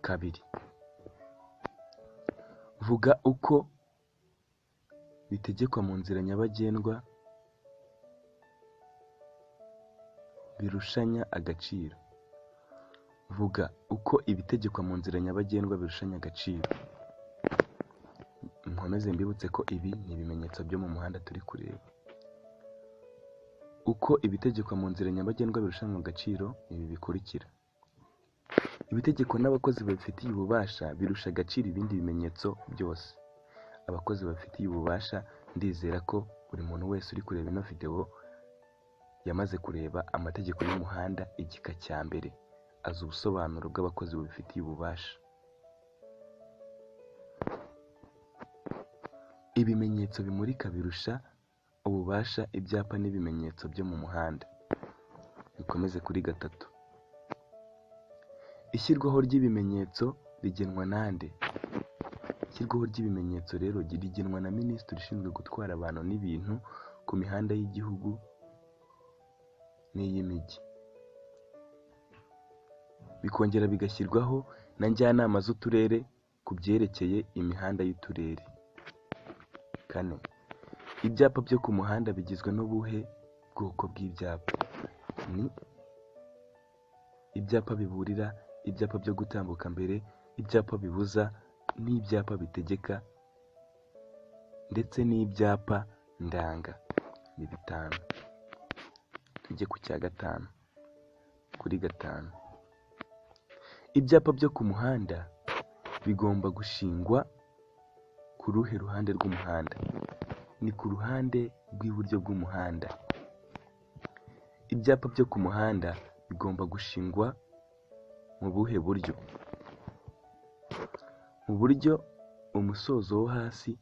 Kabiri, vuga uko bitegekwa mu nzira nyabagendwa birushanya agaciro. Vuga uko ibitegekwa mu nzira nyabagendwa birushanya agaciro. Nkomeze mbibutse ko ibi ni ibimenyetso byo mu muhanda turi kureba. Uko ibitegekwa mu nzira nyabagendwa birushanwa agaciro ni ibi bikurikira: ibitegekwa n'abakozi babifitiye ububasha birusha agaciro ibindi bimenyetso byose. Abakozi babifitiye ububasha, ndizera ko buri muntu wese uri kureba ino videwo yamaze kureba amategeko y'umuhanda igika cya mbere, azi ubusobanuro bw'abakozi babifitiye ububasha. Ibimenyetso bimurika birusha ububasha ibyapa n'ibimenyetso byo mu muhanda. Bikomeze kuri gatatu. Ishyirwaho ry'ibimenyetso rigenwa nande? Ishyirwaho ry'ibimenyetso rero rigenwa na Minisitiri ushinzwe gutwara abantu n'ibintu ku mihanda y'igihugu n'iy'imijyi. Bikongera bigashyirwaho na njyanama z'uturere ku byerekeye imihanda y'uturere. Kane, ibyapa byo ku muhanda bigizwe n'ubuhe bwoko bw'ibyapa? Ni ibyapa biburira, ibyapa byo gutambuka mbere, ibyapa bibuza n'ibyapa bitegeka ndetse n'ibyapa ndanga. Ni bitanu. Tujye ku cya gatanu. Kuri gatanu, ibyapa byo ku muhanda bigomba gushingwa ku ku ruhe ruhande rw'umuhanda? Ni ku ruhande rw'iburyo bw'umuhanda. Ibyapa byo ku muhanda bigomba gushingwa mu buhe buryo? Mu buryo umusozo wo hasi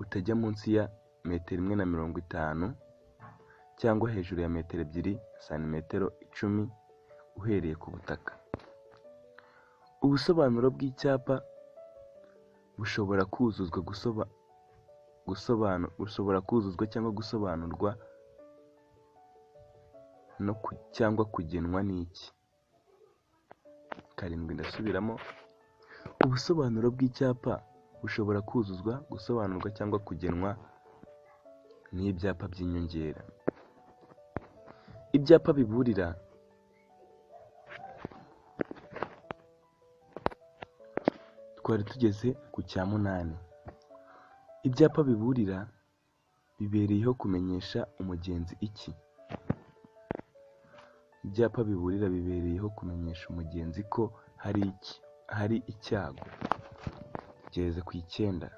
utajya munsi ya metero 1.50 cyangwa hejuru ya metero 2 santimetero 10 uhereye ku butaka. Ubusobanuro bw'icyapa bushobora kuzuzwa bushobora kuzuzwa cyangwa gusobanurwa no cyangwa kugenwa n'iki? 7 ndasubiramo. Ubusobanuro bw'icyapa bushobora kuzuzwa, gusobanurwa cyangwa kugenwa n'ibyapa by'inyongera. Ibyapa biburira twari tugeze ku cya 8. Ibyapa biburira bibereyeho kumenyesha umugenzi iki? Ibyapa biburira bibereyeho kumenyesha umugenzi ko hari icyago. Tugeze ku 9.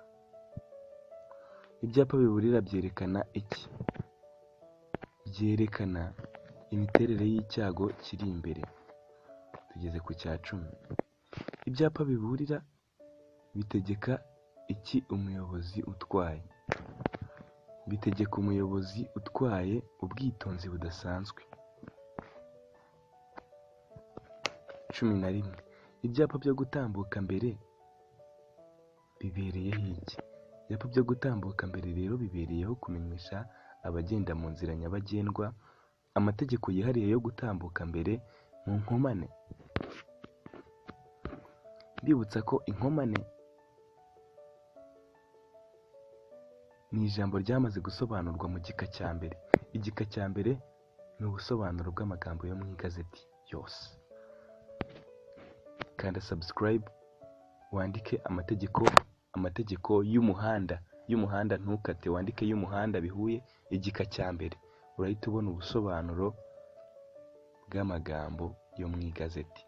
Ibyapa biburira byerekana iki? Byerekana imiterere y'icyago kiri imbere. Tugeze ku cya 10. Ibyapa biburira bitegeka iki umuyobozi utwaye? Bitegeka umuyobozi utwaye ubwitonzi budasanzwe. 11. Ibyapa byo gutambuka mbere bibereyeho iki? Ibyapa byo gutambuka mbere rero bibereyeho kumenyesha abagenda mu nzira nyabagendwa amategeko yihariye yo gutambuka mbere mu nkomane. Mbibutsa ko inkomane ni ijambo ryamaze gusobanurwa mu gika cya mbere. Igika cya mbere ni ubusobanuro bw'amagambo yo mu igazeti yose. Kanda subscribe, wandike amategeko y'umuhanda, ntukate, wandike y'umuhanda bihuye igika cya mbere, urahita ubona ubusobanuro bw'amagambo yo mu igazeti,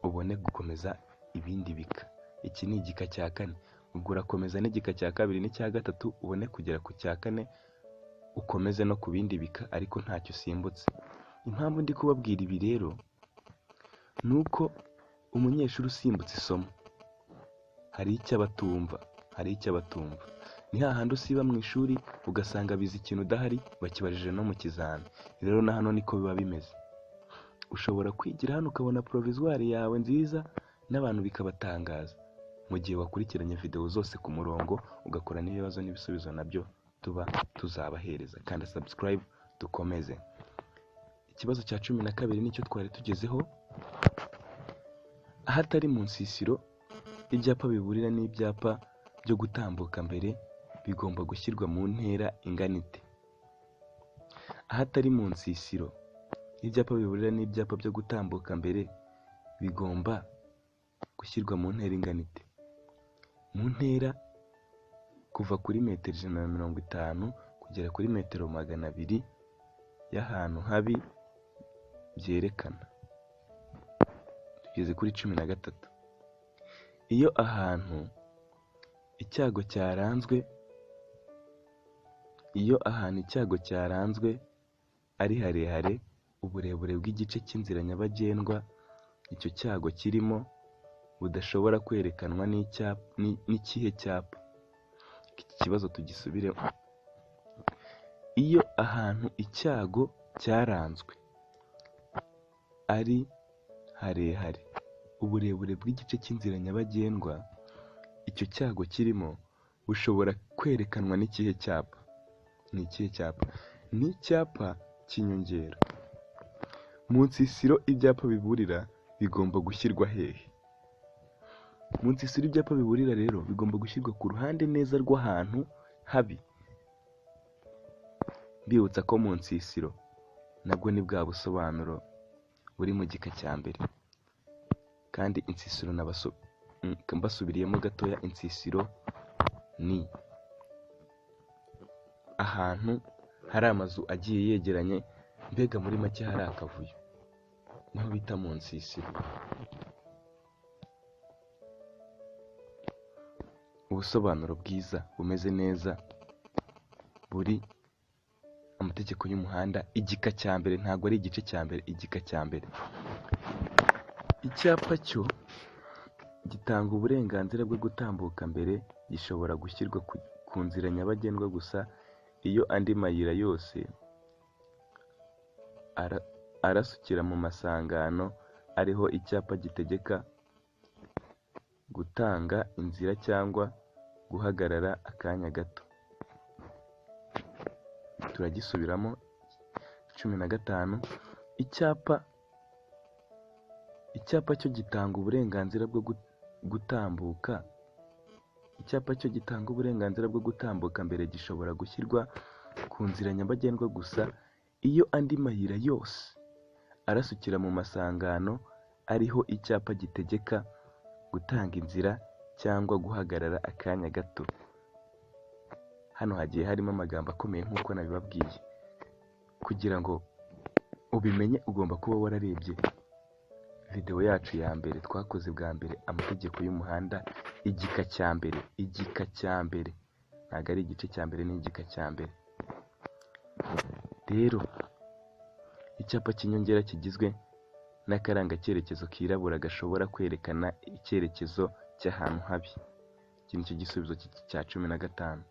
ubone gukomeza ibindi bika. Iki ni igika cya 4, ubwo urakomeza n'igika cya 2 n'icya 3, ubone kugera ku cya 4, ukomeze no ku bindi bika ariko ntacyo usimbutse. Impamvu ndi kubabwira ibi rero ni uko umunyeshuri usimbutse isomo hari icyo abatumva, Ni hahandi usiba mu ishuri ugasanga bize ikintu udahari bakibajije no mu kizami. Rero na hano niko biba bimeze. Ushobora kwigira hano ukabona provisoire yawe nziza n'abantu bikabatangaza, mu gihe wakurikiranye video zose ku murongo ugakora n'ibibazo n'ibisubizo nabyo tuba tuzabahereza. Kanda subscribe dukomeze. Ikibazo cya 12 nicyo twari tugezeho. Ahatari mu nsisiro, ibyapa biburira n'ibyapa byo gutambuka mbere bigomba gushyirwa mu ntera ingana ite? Ahatari mu nsisiro, ibyapa biburira n'ibyapa byo gutambuka mbere bigomba gushyirwa mu ntera ingana ite? Mu ntera kuva kuri metero 150 kugera kuri metero 200 y'ahantu habi byerekana. Tugeze kuri 13. Iyo ahantu icyago cyaranzwe, ari harehare, uburebure bw'igice cy'inzira nyabagendwa icyo cyago kirimo budashobora kwerekanwa n'ikihe cyapa? Iki kibazo tugisubiremo. Iyo ahantu icyago cyaranzwe ari harehare, uburebure bw'igice cy'inzira nyabagendwa icyo cyago kirimo bushobora kwerekanwa n'ikihe cyapa? Ni ikihe cyapa? Ni icyapa cy'inyongera. Mu nsisiro ibyapa biburira bigomba gushyirwa hehe? Mu nsisiro ibyapa biburira rero bigomba gushyirwa ku ruhande neza rw'ahantu habi. Mbibutsa ko mu nsisiro nabwo ni bwa busobanuro buri mu gika cya mbere. Kandi insisiro mbasubiriyemo gatoya, insisiro ni ahantu hari amazu agiye yegeranye, mbega muri make hari akavuyo, niho bita mu nsisiro. Ubusobanuro bwiza bumeze neza buri amategeko y'umuhanda, igika cya mbere, ntabwo ari igice cya mbere, igika cya mbere. Icyapa cyo gitanga uburenganzira bwo gutambuka mbere gishobora gushyirwa ku nzira nyabagendwa gusa iyo andi mayira yose arasukira mu masangano ariho icyapa gitegeka gutanga inzira cyangwa guhagarara akanya gato. Turagisubiramo. 15, icyapa cyo gitanga uburenganzira bwo gutambuka, icyapa cyo gitanga uburenganzira bwo gutambuka mbere gishobora gushyirwa ku nzira nyabagendwa gusa iyo andi mayira yose arasukira mu masangano ariho icyapa gitegeka gutanga inzira cyangwa guhagarara akanya gato. Hano hagiye harimo amagambo akomeye nk'uko nabibabwiye. Kugira ngo ubimenye ugomba kuba wararebye videwo yacu ya mbere twakoze bwa mbere, amategeko y'umuhanda, igika cya mbere, igika cya mbere, ntabwo ari igice cya mbere, ni igika cya mbere. Rero icyapa cy'inyongera kigizwe n'akarangacyerekezo kirabura gashobora kwerekana icyerekezo cy'ahantu habi. Iki nicyo gisubizo cya 15.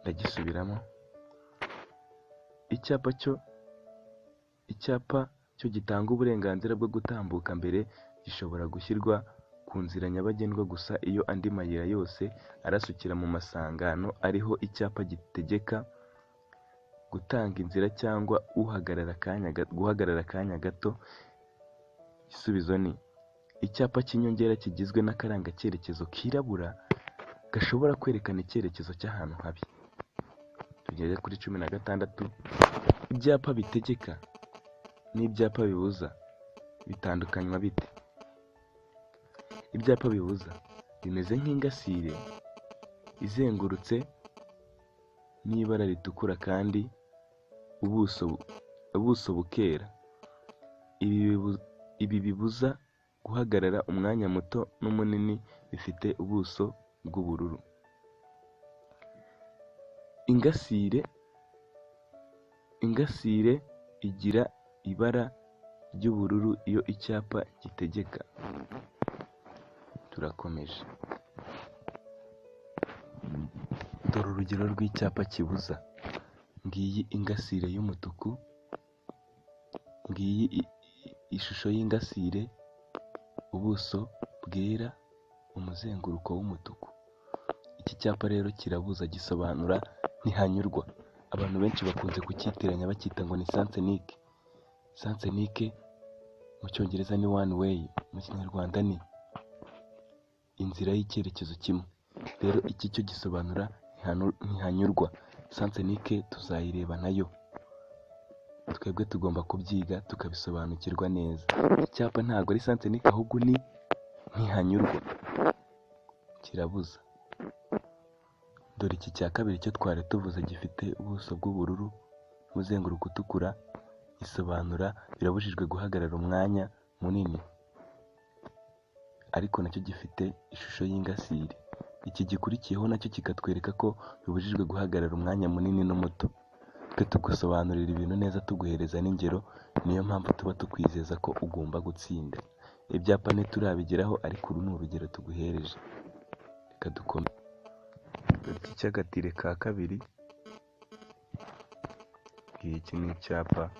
Ndagisubiramo. Icyapa cyo gitanga uburenganzira bwo gutambuka mbere gishobora gushyirwa ku nzira nyabagendwa gusa iyo andi mayira yose arasukira mu masangano ariho icyapa gitegeka gutanga inzira cyangwa guhagarara akanya gato. Igisubizo ni icyapa cy'inyongera kigizwe n'akarangacyerekezo kirabura gashobora kwerekana icyerekezo cy'ahantu habi. Tugeze kuri 16. Ibyapa bitegeka n'ibyapa bibuza bitandukanywa bite? Ibyapa bibuza bimeze nk'ingasire izengurutse n'ibara ritukura kandi ubuso bukera. Ibi bibuza guhagarara umwanya muto n'umunini bifite ubuso bw'ubururu. Ingasire igira ibara ry'ubururu iyo icyapa gitegeka. Turakomeje. Dore urugero rw'icyapa kibuza. Ngiyi ingasire y'umutuku, ngiyi ishusho y'ingasire, ubuso bwera, umuzenguruko w'umutuku. Iki cyapa rero kirabuza, gisobanura ntihanyurwa. Abantu benshi bakunze kucyitiranya bacyita ngo ni sens unique. Sens unique mu cyongereza ni one way, mu kinyarwanda ni inzira y'icyerekezo kimwe. Rero iki cyo gisobanura ntihanyurwa. Sens unique tuzayireba nayo. Twebwe tugomba kubyiga tukabisobanukirwa neza. Icyapa ntabwo ari sens unique ahubwo ni ntihanyurwa, kirabuza. Dore iki cya kabiri cyo twari tuvuze gifite ubuso bw'ubururu n'umuzenguruko utukura, gisobanura birabujijwe guhagarara umwanya munini, ariko nacyo gifite ishusho y'ingasire. Iki gikurikiyeho nacyo kikatwereka ko bibujijwe guhagarara umwanya munini n'umuto. Twe tugusobanurira ibintu neza tuguhereza n'ingero, niyo mpamvu tuba tukwizeza ko ugomba gutsinda. Ibyapa ntiturabigeraho ariko uru ni urugero tuguhereje. Reka dukomeze. Dore iki cy'agatire ka kabiri, iki ni icyapa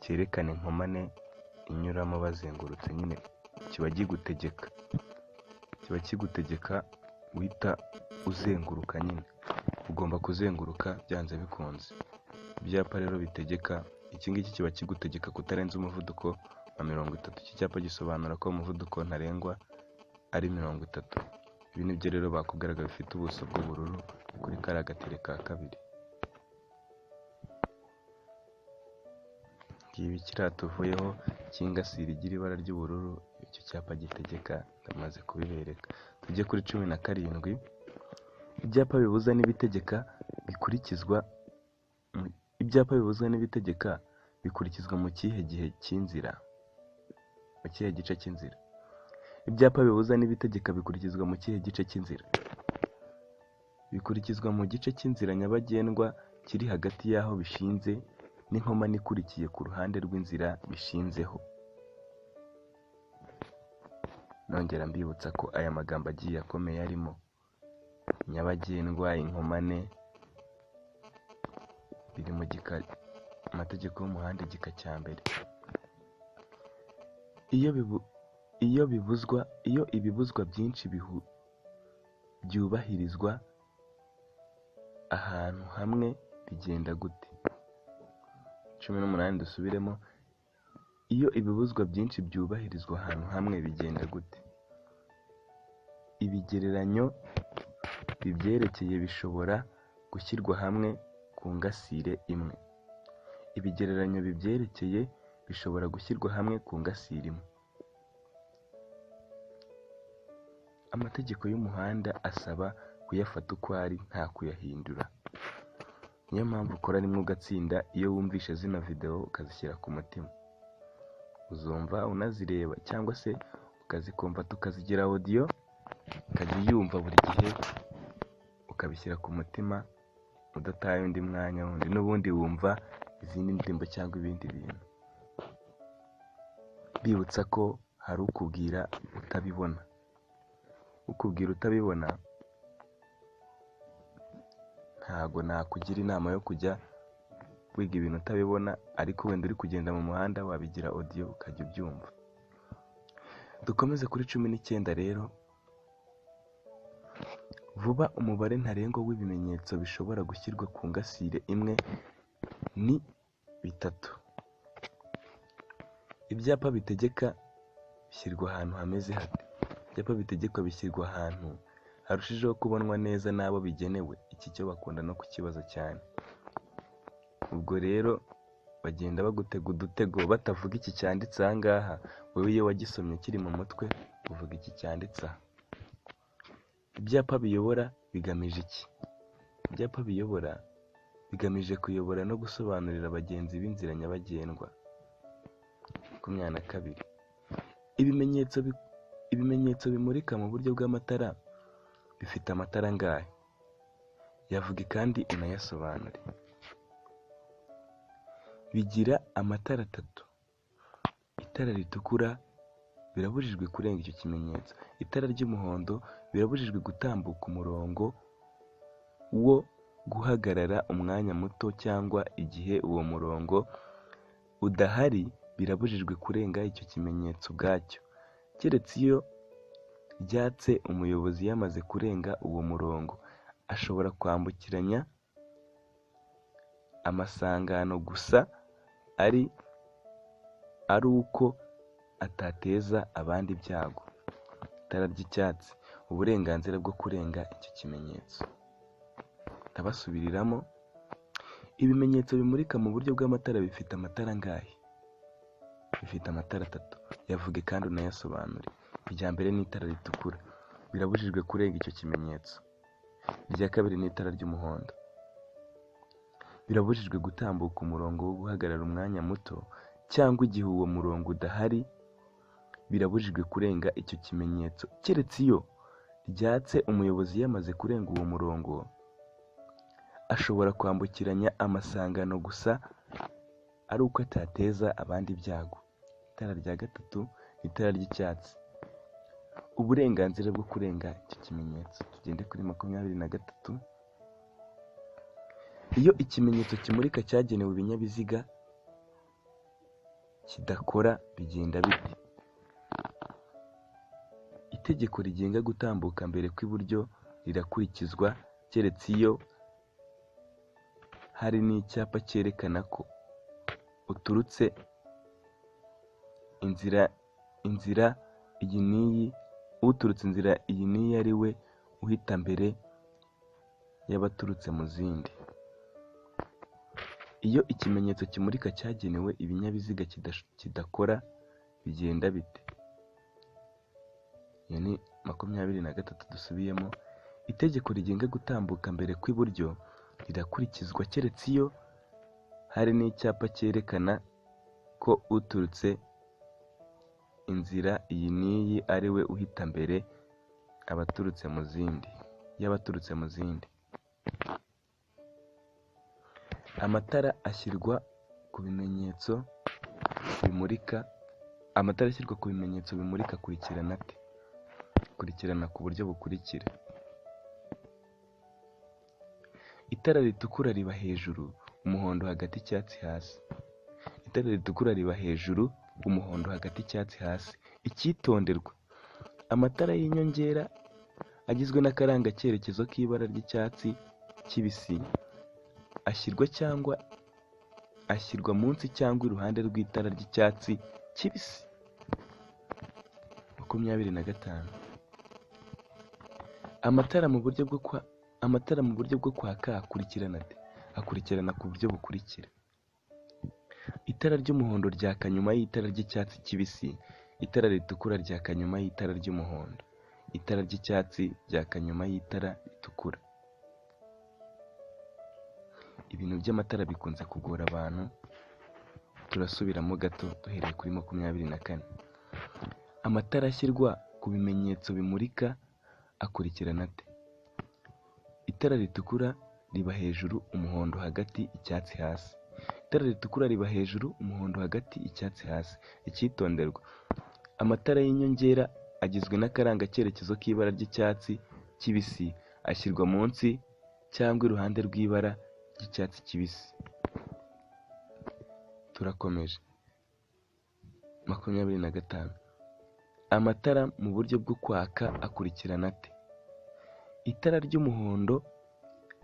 cyerekana inkomane inyuramo bazengurutse nyine, kiba kigutegeka guhita uzenguruka nyine, ugomba kuzenguruka byanze bikunze. Ibyapa rero bitegeka, iki ngiki kiba kigutegeka kutarenza umuvuduko wa 30. Iki cyapa gisobanura ko umuvuduko ntarengwa ari 30. Ibi nibyo rero bakubwiraga bifite ubuso bw'ubururu kuri kariya gatire ka kabiri. Ngibi kiriya tuvuyeho cy'ingasire igira ibara ry'ubururu, icyo cyapa gitegeka ndamaze kubibereka. Tujye kuri 17. Ibyapa bibuza n'ibitegeka bikurikizwa ibyapa bibuza n'ibitegeka bikurikizwa mu kihe gihe cy'inzira? Mu kihe gice cy'inzira? Ibyapa bibuza n'ibitegeka bikurikizwa mu kihe gice cy'inzira? Bikurikizwa mu gice cy'inzira nyabagendwa kiri hagati y'aho bishinze n'inkomane ikurikiye ku ruhande rw'inzira bishinzeho. Nongera mbibutsa ko aya magambo agiye akomeye arimo nyabagendwa, inkomane, biri mu gika amategeko y'umuhanda igika cya mbere. Iyo ibibuzwa byinshi byubahirizwa ahantu hamwe bigenda gute? 18 dusubiremo. Iyo ibibuzwa byinshi byubahirizwa ahantu hamwe bigenda gute? Ibigereranyo bibyerekeye bishobora gushyirwa hamwe ku ngasire imwe. Ibigereranyo bibyerekeye bishobora gushyirwa hamwe ku ngasire imwe. Amategeko y'umuhanda asaba kuyafata uko ari nta kuyahindura. Niyo mpamvu ukora rimwe ugatsinda iyo wumvishe zino video ukazishyira ku mutima. Uzumva unazireba cyangwa se ukazikumva tukazigira audio, ukajya uyumva buri gihe ukabishyira ku mutima udataye undi mwanya wundi, n'ubundi wumva izindi ndirimbo cyangwa ibindi bintu. Bibutsa ko hari ukubwira utabibona. Ukubwira utabibona ntago nakugira inama yo kujya wiga ibintu utabibona, ariko wenda uri kugenda mu muhanda wabigira audio ukajya ubyumva. Dukomeze kuri 19 rero. Vuba umubare ntarengwa w'ibimenyetso bishobora gushyirwa ku ngasire imwe ni 3. Ibyapa bitegeka bishyirwa ahantu hameze hate? Ibyapa bitegekwa bishyirwa ahantu harushijeho kubonwa neza n'abo bigenewe. Iki cyo bakunda no kukibaza cyane. Ubwo rero bagenda bagutega udutego batavuga iki cyanditse aha ngaha, wowe iyo wagisomye kiri mu mutwe uvuga iki cyanditse aha. Ibyapa biyobora bigamije iki? Ibyapa biyobora bigamije kuyobora no gusobanurira abagenzi b'inzira nyabagendwa. 22. Ibimenyetso bimurika mu buryo bw'amatara bifite amatara angahe? Yavuge kandi unayasobanure. Bigira amatara 3. Itara ritukura birabujijwe kurenga icyo kimenyetso. Itara ry'umuhondo birabujijwe gutambuka umurongo wo guhagarara umwanya muto cyangwa igihe uwo murongo udahari birabujijwe kurenga icyo kimenyetso ubwacyo, keretse iyo ryatse umuyobozi yamaze kurenga uwo murongo. Ashobora kwambukiranya amasangano gusa ari uko atateza abandi ibyago. Itara ry'icyatsi uburenganzira bwo kurenga icyo kimenyetso. Ndabasubiriramo. Ibimenyetso bimurika mu buryo bw'amatara bifite amatara angahe? Bifite amatara 3. Yavuge kandi unayasobanure. Irya mbere ni itara ritukura, birabujijwe kurenga icyo kimenyetso. Irya kabiri ni itara ry'umuhondo, birabujijwe gutambuka umurongo wo guhagarara umwanya muto cyangwa igihe uwo murongo udahari birabujijwe kurenga icyo kimenyetso, keretse iyo ryatse umuyobozi yamaze kurenga uwo murongo. Ashobora kwambukiranya amasangano gusa ari uko atateza abandi ibyago. Itara rya gatatu ni itara ry'icyatsi, uburenganzira bwo kurenga icyo kimenyetso. Tugende kuri 23. Iyo ikimenyetso kimurika cyagenewe ibinyabiziga kidakora bigenda bite? Itegeko rigenga gutambuka mbere kw'iburyo rirakurikizwa keretse iyo hari n'icyapa cyerekana ko uturutse inzira iyi n'iyi, uturutse inzira iyi n'iyi ari we uhita mbere y'abaturutse mu zindi. Iyo ikimenyetso kimurika cyagenewe ibinyabiziga kidakora bigenda bite? Iyo ni 23 dusubiyemo. Itegeko rigenga gutambuka mbere kw'iburyo rirakurikizwa keretse iyo hari n'icyapa cyerekana ko uturutse inzira iyi n'iyi ari we uhita mbere abaturutse mu zindi y'abaturutse mu zindi. Amatara ashyirwa ku bimenyetso bimurika, amatara ashyirwa ku bimenyetso bimurika akurikirana ate? Akurikirana ku buryo bukurikira: itara ritukura riba hejuru, umuhondo hagati, icyatsi hasi. Itara ritukura riba hejuru, umuhondo hagati, icyatsi hasi. Icyitonderwa: amatara y'inyongera agizwe n'akarangacyerekezo k'ibara ry'icyatsi kibisi ashyirwa cyangwa ashyirwa munsi cyangwa iruhande rw'itara ry'icyatsi kibisi. 25. Amatara mu buryo bwo kwa amatara mu buryo bwo kwaka akurikirana ate? Akurikirana ku buryo bukurikira: itara ry'umuhondo ryaka nyuma y'itara ry'icyatsi kibisi, itara ritukura ryaka nyuma y'itara ry'umuhondo, itara ry'icyatsi ryaka nyuma y'itara ritukura. Ibintu by'amatara bikunze kugora abantu, turasubiramo gato duhereye kuri 24. Amatara ashyirwa ku bimenyetso bimurika akurikirana ate? Itara ritukura riba hejuru, umuhondo hagati, icyatsi hasi. Itara ritukura riba hejuru, umuhondo hagati, icyatsi hasi. Icyitonderwa: amatara y'inyongera agizwe n'akarangacyerekezo k'ibara ry'icyatsi kibisi ashyirwa munsi cyangwa iruhande rw'ibara ry'icyatsi kibisi. Turakomeje. 25. Amatara mu buryo bwo kwaka akurikirana ate? Itara ry'umuhondo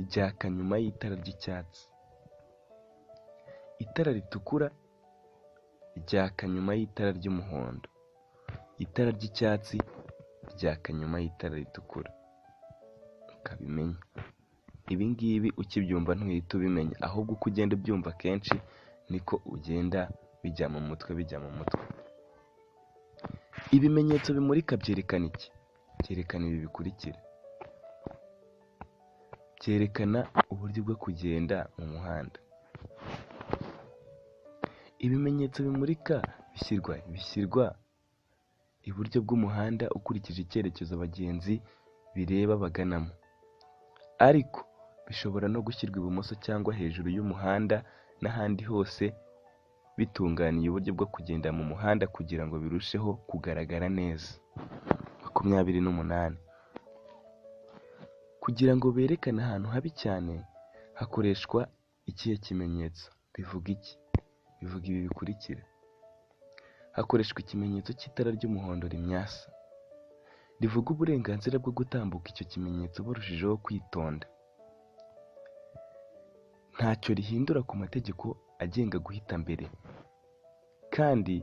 ryaka nyuma y'itara ry'icyatsi. Itara ritukura ryaka nyuma y'itara ry'umuhondo. Itara ry'icyatsi ryaka nyuma y'itara ritukura. Ukabimenya. Ibi ngibi ukibyumva ntuhita ubimenya, ahubwo uko ugenda ubyumva kenshi niko ugenda bijya mu mutwe, bijya mu mutwe. Ibimenyetso bimurika byerekana iki? Byerekana ibi bikurikira: byerekana uburyo bwo kugenda mu muhanda. Ibimenyetso bimurika bishyirwa iburyo bw'umuhanda ukurikije icyerekezo abagenzi bireba baganamo, ariko bishobora no gushyirwa ibumoso cyangwa hejuru y'umuhanda n'ahandi hose bitunganiye uburyo bwo kugenda mu muhanda kugira ngo birusheho kugaragara neza. 28. Kugira ngo berekane ahantu habi cyane hakoreshwa ikihe kimenyetso? Bivuga iki? Bivuga ibi bikurikira: hakoreshwa ikimenyetso cy'itara ry'umuhondo rimyasa, rivuga uburenganzira bwo gutambuka icyo kimenyetso barushijeho kwitonda. Ntacyo rihindura ku mategeko agenga guhita mbere, kandi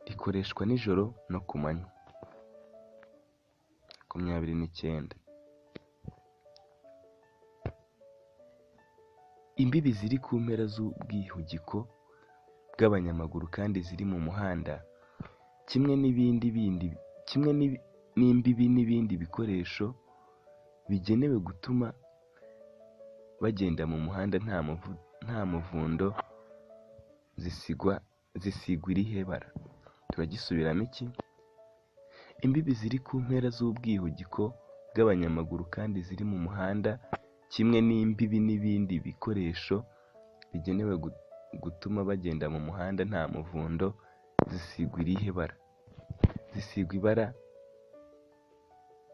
rikoreshwa nijoro no ku manywa. 29. Imbibi ziri ku mpera z'ubwihugiko bw'abanyamaguru kandi ziri mu muhanda, kimwe n'ibindi bindi kimwe n'imbibi n'ibindi bikoresho bigenewe gutuma bagenda mu muhanda nta muvundo zisigwa irihe bara? Turagisubiramo iki? Imbibi ziri ku mpera z'ubwihugiko bw'abanyamaguru kandi ziri mu muhanda, kimwe n'imbibi n'ibindi bikoresho bigenewe gutuma bagenda mu muhanda nta muvundo zisigwa irihe bara? Zisigwa ibara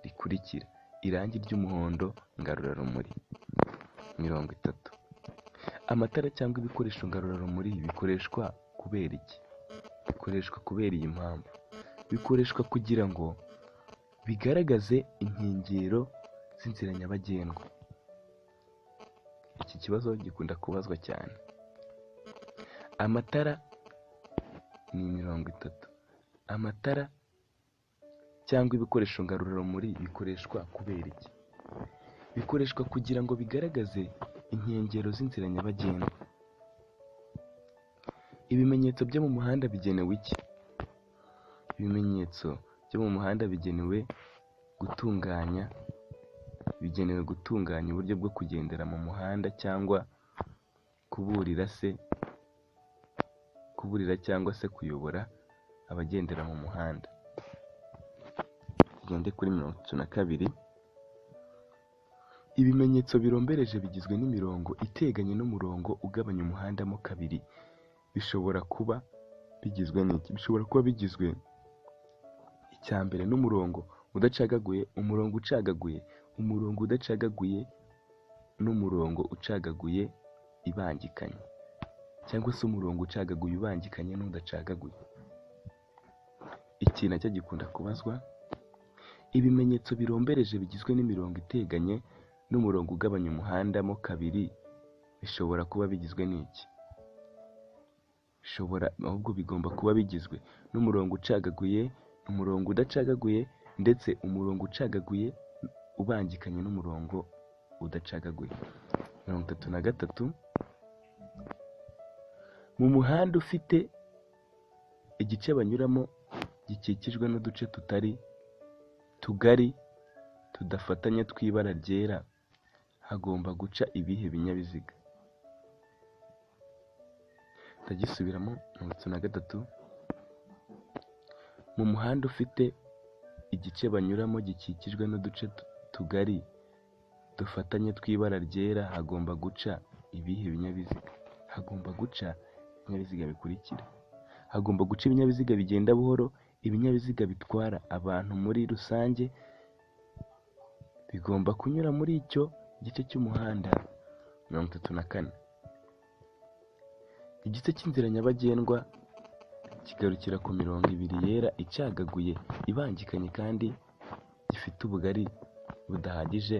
rikurikira: irangi ry'umuhondo ngarurarumuri. 30. Amatara cyangwa ibikoresho ngarurarumuri bikoreshwa kubera iki? Bikoreshwa kubera iyi mpamvu: bikoreshwa kugira ngo bigaragaze inkengero z'inzira nyabagendwa. Iki kibazo gikunda kubazwa cyane. Amatara ni 30. Amatara cyangwa ibikoresho ngarurarumuri bikoreshwa kubera iki? Bikoreshwa kugira ngo bigaragaze inkengero z'inzira nyabagendwa. Ibimenyetso byo mu muhanda bigenewe iki? Ibimenyetso byo mu muhanda bigenewe gutunganya uburyo bwo kugendera mu muhanda cyangwa kuburira cyangwa se kuyobora abagendera mu muhanda. Tugende kuri 32. Ibimenyetso birombereje bigizwe n'imirongo iteganye n'umurongo ugabanya umuhanda mo kabiri, bishobora kuba bigizwe n'iki? Bishobora kuba bigizwe icya mbere n'umurongo udacagaguye, umurongo ucagaguye, umurongo udacagaguye n'umurongo ucagaguye ibangikanye, cyangwa se umurongo ucagaguye ubangikanye n'udacagaguye. Iki nacyo gikunda kubazwa. Ibimenyetso birombereje bigizwe n'imirongo iteganye n'umurongo ugabanya umuhanda mo kabiri bishobora kuba bigizwe n'iki? Bishobora ahubwo bigomba kuba bigizwe n'umurongo ucagaguye, umurongo udacagaguye, ndetse umurongo ucagaguye ubangikanye n'umurongo udacagaguye. 33. Mu muhanda ufite igice banyuramo gikikijwe n'uduce tutari tugari tudafatanye tw'ibara ryera, hagomba guca ibihe binyabiziga? Ndagisubiramo. 33. Mu muhanda ufite igice banyuramo gikikijwe n'uduce tugari dufatanye tw'ibara ryera, hagomba guca ibihe binyabiziga? Hagomba guca ibinyabiziga bikurikira: hagomba guca ibinyabiziga bigenda buhoro, ibinyabiziga bitwara abantu muri rusange bigomba kunyura muri icyo gice cy'umuhanda. 34. Igice cy'inzira nyabagendwa kigarukira ku mirongo ibiri yera icagaguye ibangikanye kandi gifite ubugari budahagije,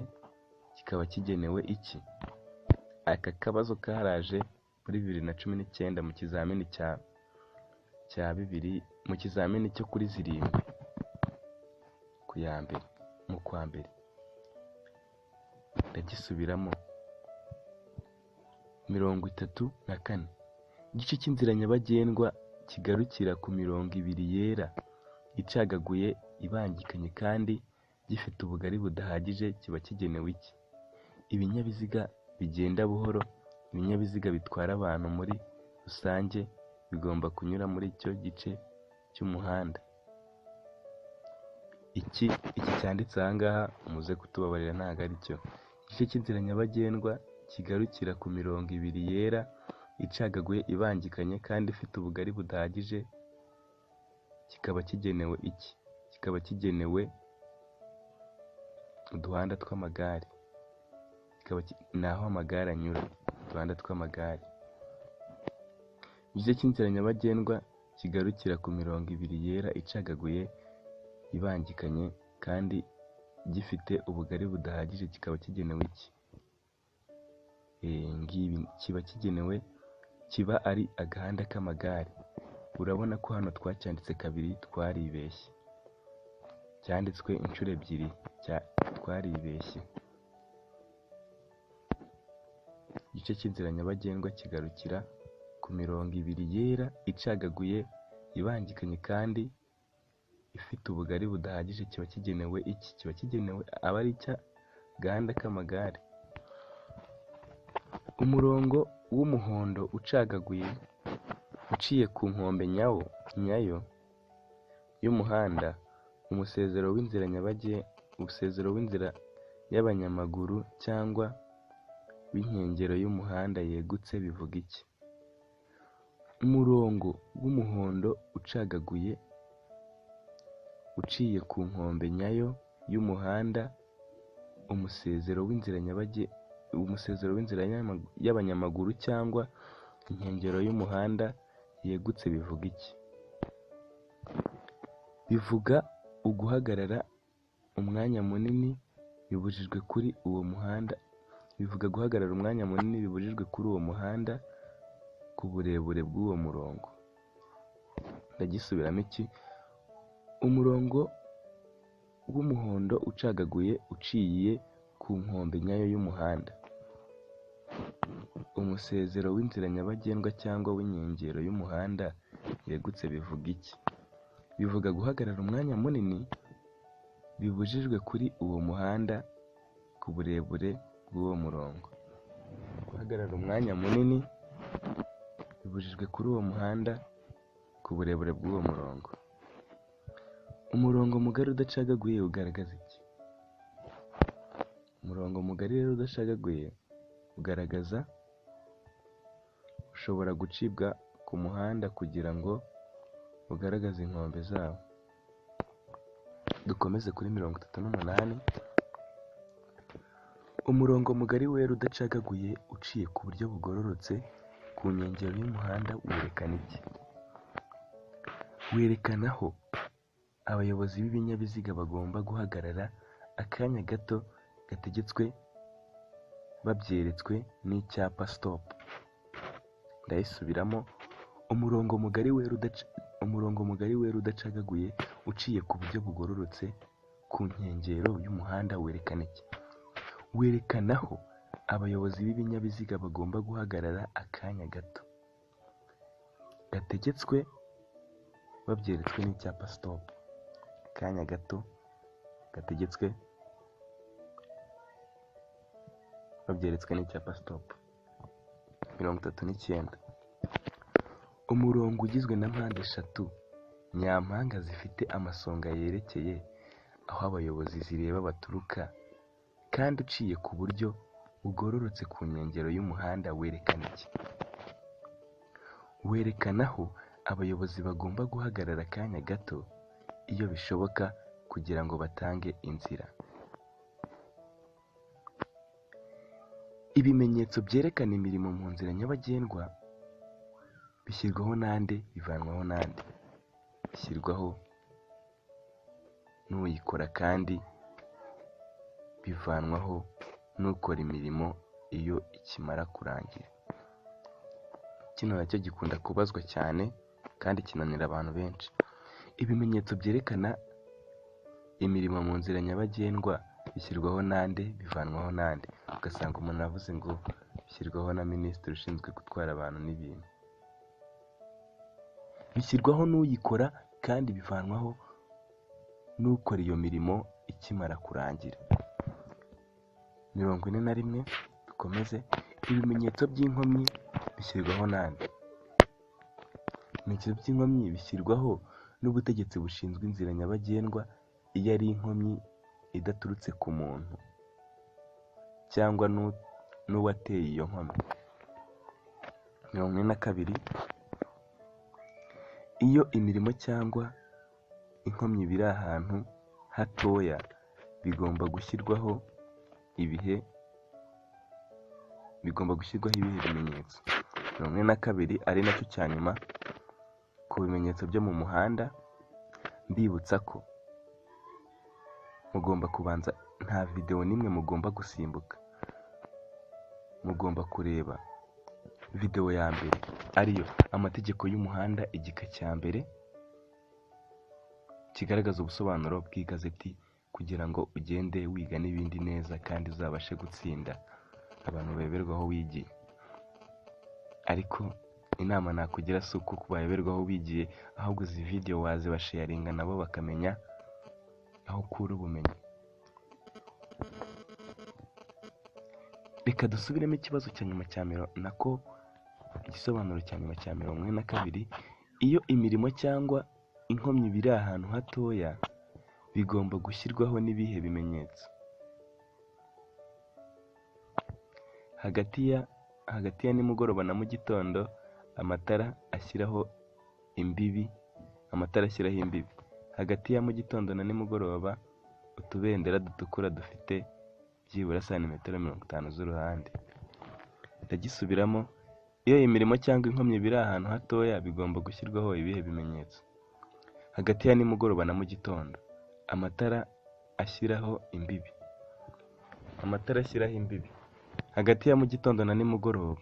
kikaba kigenewe iki? Aka kabazo karaje muri 2019 mu kizamini cya bibiri, mu kizamini cyo kuri zirindwi ku ya mbere mu kwa mbere. Ndagisubiramo. 34. Igice cy'inzira nyabagendwa kigarukira ku mirongo ibiri yera icagaguye ibangikanye kandi gifite ubugari budahagije kiba kigenewe iki? Ibinyabiziga bigenda buhoro, ibinyabiziga bitwara abantu muri rusange bigomba kunyura muri icyo gice cy'umuhanda. Iki cyanditse aha ngaha muze kutubabarira ntabwo ari cyo. Igice cy'inzira nyabagendwa kigarukira ku mirongo ibiri yera icagaguye ibangikanye kandi ifite ubugari budahagije kikaba kigenewe iki? Kikaba kigenewe uduhanda tw'amagare, ni aho amagare anyura, uduhanda tw'amagare. Igice cy'inzira nyabagendwa kigarukira ku mirongo ibiri yera icagaguye ibangikanye kandi gifite ubugari budahagije kikaba kigenewe iki? Ngibi kiba kigenewe, kiba ari agahanda k'amagare. Urabona ko hano twacyanditse kabiri twaribeshye, cyanditswe inshuro ebyiri twaribeshye. Igice cy'inzira nyabagendwa kigarukira ku mirongo ibiri yera icagaguye ibangikanye kandi ifite ubugari budahagije kiba kigenewe iki? Kiba kigenewe aba ari icy'agahanda k'amagare. Umurongo w'umuhondo ucagaguye uciye ku nkombe nyayo y'umuhanda, umusezero w'inzira umusezero w'inzira y'abanyamaguru cyangwa w'inkengero y'umuhanda yegutse bivuga iki? Umurongo w'umuhondo ucagaguye uciye ku nkombe nyayo y'umuhanda, umusezero w'inzira umusezero w'inzira y'abanyamaguru cyangwa inkengero y'umuhanda yegutse bivuga iki? Bivuga uguhagarara umwanya munini bibujijwe kuri uwo muhanda, bivuga guhagarara umwanya munini bibujijwe kuri uwo muhanda ku burebure bw'uwo murongo. Ndagisubiramo iki? Umurongo w'umuhondo ucagaguye uciye ku nkombe nyayo y'umuhanda, umusezero w'inzira nyabagendwa cyangwa w'inkengero y'umuhanda yegutse bivuga iki? Bivuga guhagarara umwanya munini bibujijwe kuri uwo muhanda ku burebure bw'uwo murongo. Guhagarara umwanya munini bibujijwe kuri uwo muhanda ku ku burebure bw'uwo murongo. Umurongo mugari udacagaguye ugaragaza iki? Umurongo mugari rero udacagaguye ugaragaza ushobora gucibwa ku muhanda kugira ngo ugaragaze inkombe zawo. Dukomeze kuri 38. Umurongo mugari wera udacagaguye uciye ku buryo bugororotse ku nkengero y'umuhanda werekana iki? Werekana aho abayobozi b'ibinyabiziga bagomba guhagarara akanya gato gategetswe babyeretswe n'icyapa stop. Ndayisubiramo, umurongo mugari wera udacagaguye uciye ku buryo bugororotse ku nkengero y'umuhanda werekana iki? Werekana aho abayobozi b'ibinyabiziga bagomba guhagarara akanya gato gategetswe babyeretswe n'icyapa stop. Akanya gato gategetswe babyeretswe n'icyapa stop. 39. Umurongo ugizwe na mpande eshatu nyampanga zifite amasonga yerekeye aho abayobozi zireba baturuka kandi uciye ku buryo bugororotse ku nkengero y'umuhanda werekana iki? Werekana aho abayobozi bagomba guhagarara akanya gato iyo bishoboka kugira ngo batange inzira. Ibimenyetso byerekana imirimo mu nzira nyabagendwa bishyirwaho nande, bivanwaho nande? Bishyirwaho n'uyikora kandi bivanwaho n'ukora imirimo iyo ikimara kurangira. Kino nacyo gikunda kubazwa cyane kandi kinanira abantu benshi. Ibimenyetso byerekana imirimo mu nzira nyabagendwa bishyirwaho nande, bivanwaho nande? Ugasanga umuntu avuze ngo bishyirwaho na minisitiri ushinzwe gutwara abantu n'ibintu. Bishyirwaho n'uyikora kandi bivanwaho n'ukora iyo mirimo ikimara kurangira. 41. Dukomeze. Ibimenyetso by'inkomyi bishyirwaho nande? Ibimenyetso by'inkomyi bishyirwaho n'ubutegetsi bushinzwe inzira nyabagendwa iyo ari inkomyi idaturutse ku muntu cyangwa n'uwateye iyo nkomyi. 42. Iyo imirimo cyangwa inkomyi biri ahantu hatoya bigomba gushyirwaho ibihe bimenyetso? 42 ari nacyo cya nyuma ku bimenyetso byo mu muhanda. Mbibutsa ko mugomba kubanza, nta videwo n'imwe mugomba gusimbuka, mugomba kureba videwo ya mbere ariyo amategeko y'umuhanda igika cya mbere kigaragaza ubusobanuro bw'igazeti kugira ngo ugende wiga n'ibindi neza kandi uzabashe gutsinda abantu bayoberwa aho wigiye. Ariko inama nakugira si uko bayoberwa aho wigiye, ahubwo izi video wazibasharinga nabo bakamenya aho ukura ubumenyi. Reka dusubiremo ikibazo cya nyuma cya nako igisobanuro cya nyuma cya 42. Iyo imirimo cyangwa inkomyi biri ahantu hatoya bigomba gushyirwaho n'ibihe bimenyetso? Hagati ya nimugoroba na mu gitondo amatara ashyiraho imbibi. Hagati ya mu gitondo na nimugoroba utubendera dutukura dufite byibura santimetero 50 z'uruhande. Ndagisubiramo, iyo imirimo cyangwa inkomyi biri ahantu hatoya bigomba gushyirwaho ibihe bimenyetso? Hagati ya nimugoroba na mu gitondo amatara ashyiraho imbibi. Hagati ya mu gitondo na nimugoroba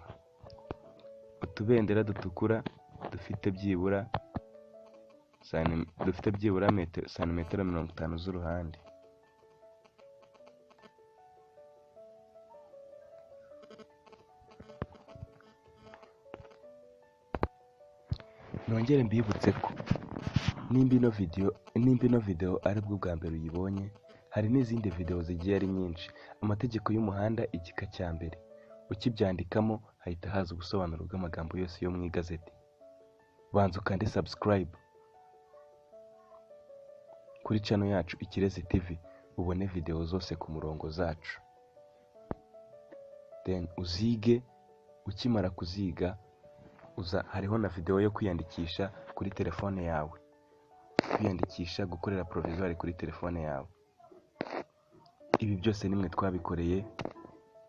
utubendera dutukura dufite byibura santimetero 50 z'uruhande. Nongere mbibutse ko nimba ino video aribwo bwa mbere uyibonye, hari n'izindi video zigiye ari nyinshi. Amategeko y'umuhanda igika cya mbere, ukibyandikamo hahita haza ubusobanuro bw'amagambo yose yo mu igazeti. Banza ukande subscribe kuri channel yacu Ikirezi TV, ubone video zose ku murongo zacu, then uzige. Ukimara kuziga uza, hariho na video yo kwiyandikisha kuri telefone yawe, kwiyandikisha gukorera provisoire kuri telefone yawe. Ibi byose nimwe twabikoreye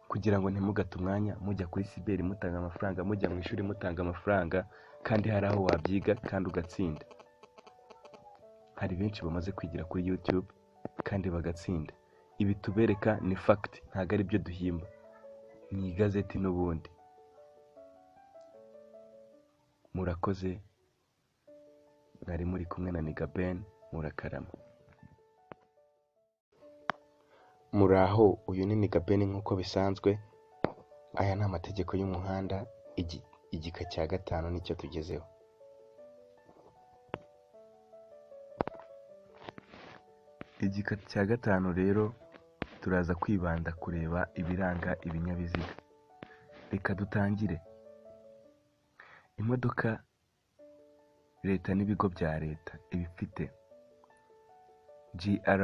kugira ngo ntimugate umwanya mujya kuri cyber mutanga amafaranga, mujya mu ishuri mutanga amafaranga, kandi hari aho wabyiga kandi ugatsinda. Hari benshi bamaze kwigira kuri YouTube kandi bagatsinda. Ibi tubereka ni fact, ntabwo ari byo duhimba, ni igazeti n'ubundi. Murakoze, mwari muri kumwe na Niga Ben, murakarama. Muraho, uyu ni Niga Ben nk'uko bisanzwe. Aya ni amategeko y'umuhanda, igika cya 5 nicyo tugezeho. Igika cya 5 rero turaza kwibanda kureba ibiranga ibinyabiziga. Reka dutangire. Imodoka leta n'ibigo bya leta ibifite GR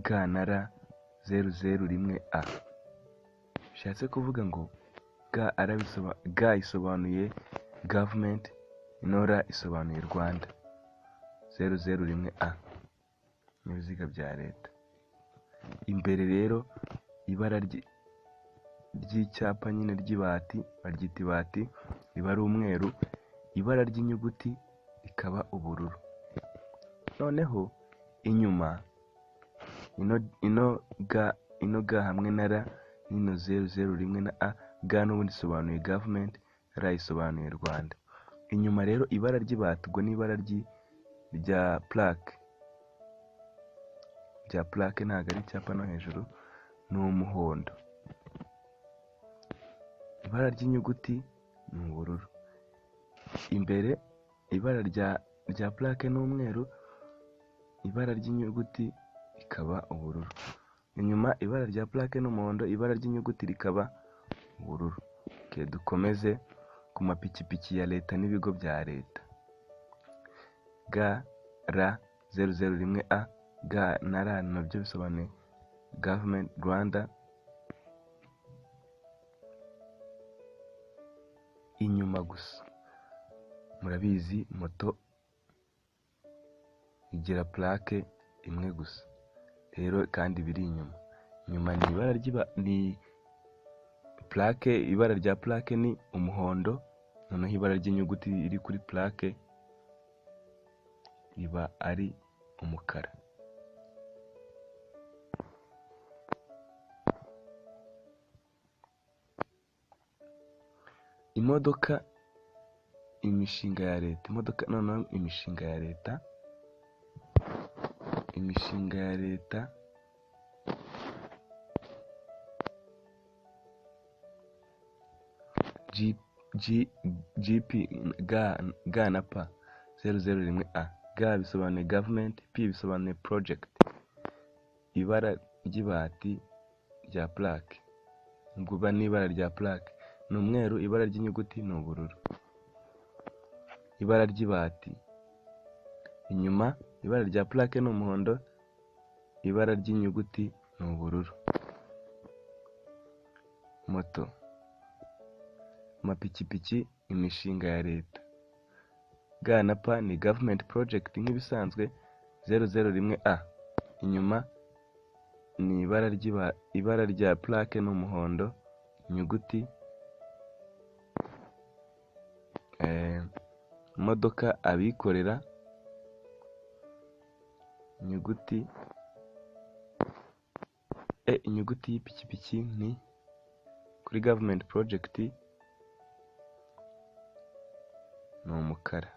G na R 001 A. Bishatse kuvuga ngo G isobanuye government, ino R isobanuye Rwanda, 001 A, ibinyabiziga bya leta. Imbere rero ibara ry'icyapa nyine ry'ibati, baryita ibati, riba ari umweru, ibara ry'inyuguti rikaba ubururu. Noneho inyuma ino G hamwe na R n'ino 001 na A, G n'ubundi isobanuye government, R isobanuye Rwanda. Inyuma rero ibara ry'ibati ubwo ni ibara rya plaque, rya plaque ntabwo ari icyapa no hejuru, ni umuhondo. Ibara ry'inyuguti ni ubururu. Imbere ibara rya plaque ni umweru, ibara ry'inyuguti rikaba ubururu. Inyuma ibara rya plaque ni umuhondo, ibara ry'inyuguti rikaba ubururu. Okay, dukomeze ku mapikipiki ya leta n'ibigo bya leta. G R 001 A, G na R nabyo bisobanuye government Rwanda. Inyuma gusa murabizi moto igira plaque imwe gusa rero, kandi biri inyuma. Inyuma ni ibara ni plaque, ibara rya plaque ni umuhondo, noneho ibara ry'inyuguti iri kuri plaque riba ari umukara. Imodoka, imishinga ya leta, imodoka noneho imishinga ya leta, imishinga ya leta G G G P G na P 001 A. G bisobanuye government, P bisobanuye project. Ibara ry'ibati rya plaque, ubwo ni ibara rya plaque ni umweru, ibara ry'inyuguti ni ubururu. Ibara ry'ibati inyuma, ibara rya plaque ni umuhondo, ibara ry'inyuguti ni ubururu. Moto, amapikipiki, imishinga ya leta. G na P ni government project nk'ibisanzwe, 001 A. Inyuma ni ibara rya plaque ni umuhondo, inyuguti. Imodoka abikorera, inyuguti inyuguti y'ipikipiki ni kuri government project ni umukara.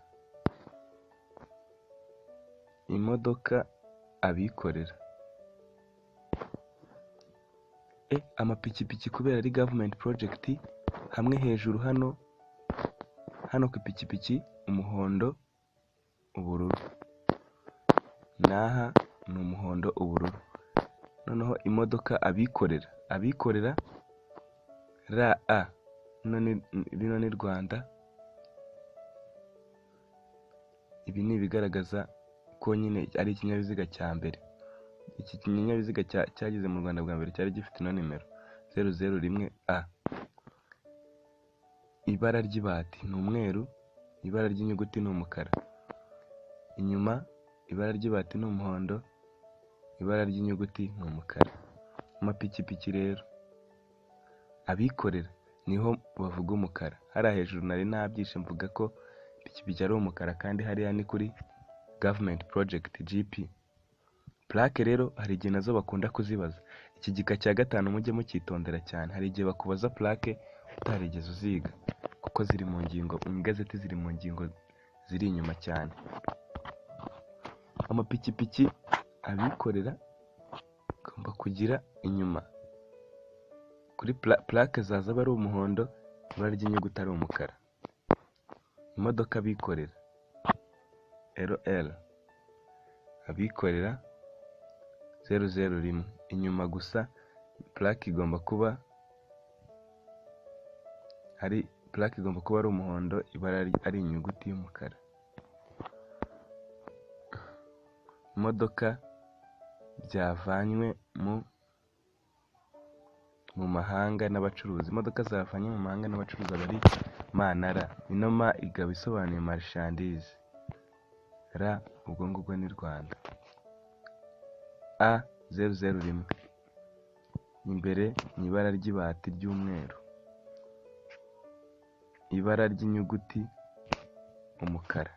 Imodoka abikorera, amapikipiki kubera ari government project, hamwe hejuru hano hano ku ipikipiki umuhondo ubururu, naha ni umuhondo ubururu. Noneho imodoka abikorera, abikorera RA Rino ni Rwanda. Ibi ni ibigaragaza ko nyine ari ikinyabiziga cya mbere. Iki kinyabiziga cyageze mu Rwanda bwa mbere cyari gifite ino nimero 001 A. Ibara ry'ibati ni umweru, ibara ry'inyuguti ni umukara. Inyuma ibara ry'ibati ni umuhondo, ibara ry'inyuguti ni umukara. Amapikipiki rero abikorera niho bavuga umukara. Hariya hejuru nari nabyishe mvuga ko ipikipiki ari umukara, kandi hariya ni kuri Government Project GP. Plaque rero hari igihe nazo bakunda kuzibaza. Iki gika cya gatanu mujye mucyitondera cyane. Hari igihe bakubaza plaque utarigeze uziga, kuko ziri mu ngingo, mu igazeti ziri mu ngingo ziri inyuma cyane. Amapikipiki abikorera agomba kugira inyuma kuri plaque zaza aba ari umuhondo, ibara ry'inyuguti ari umukara. Imodoka abikorera LL abikorera 001, inyuma gusa plaque igomba kuba ari plaque igomba kuba ari umuhondo, ibara ari inyuguti y'umukara. Imodoka byavanywe mu mahanga n'abacuruzi. Imodoka zavanywe mu mahanga n'abacuruzi aba ari M na R. Ino M ikaba isobanuye marchandise, R ubwo ngubwo ni Rwanda. A 001 imbere ni ibara ry'ibati ry'umweru, ibara ry'inyuguti umukara.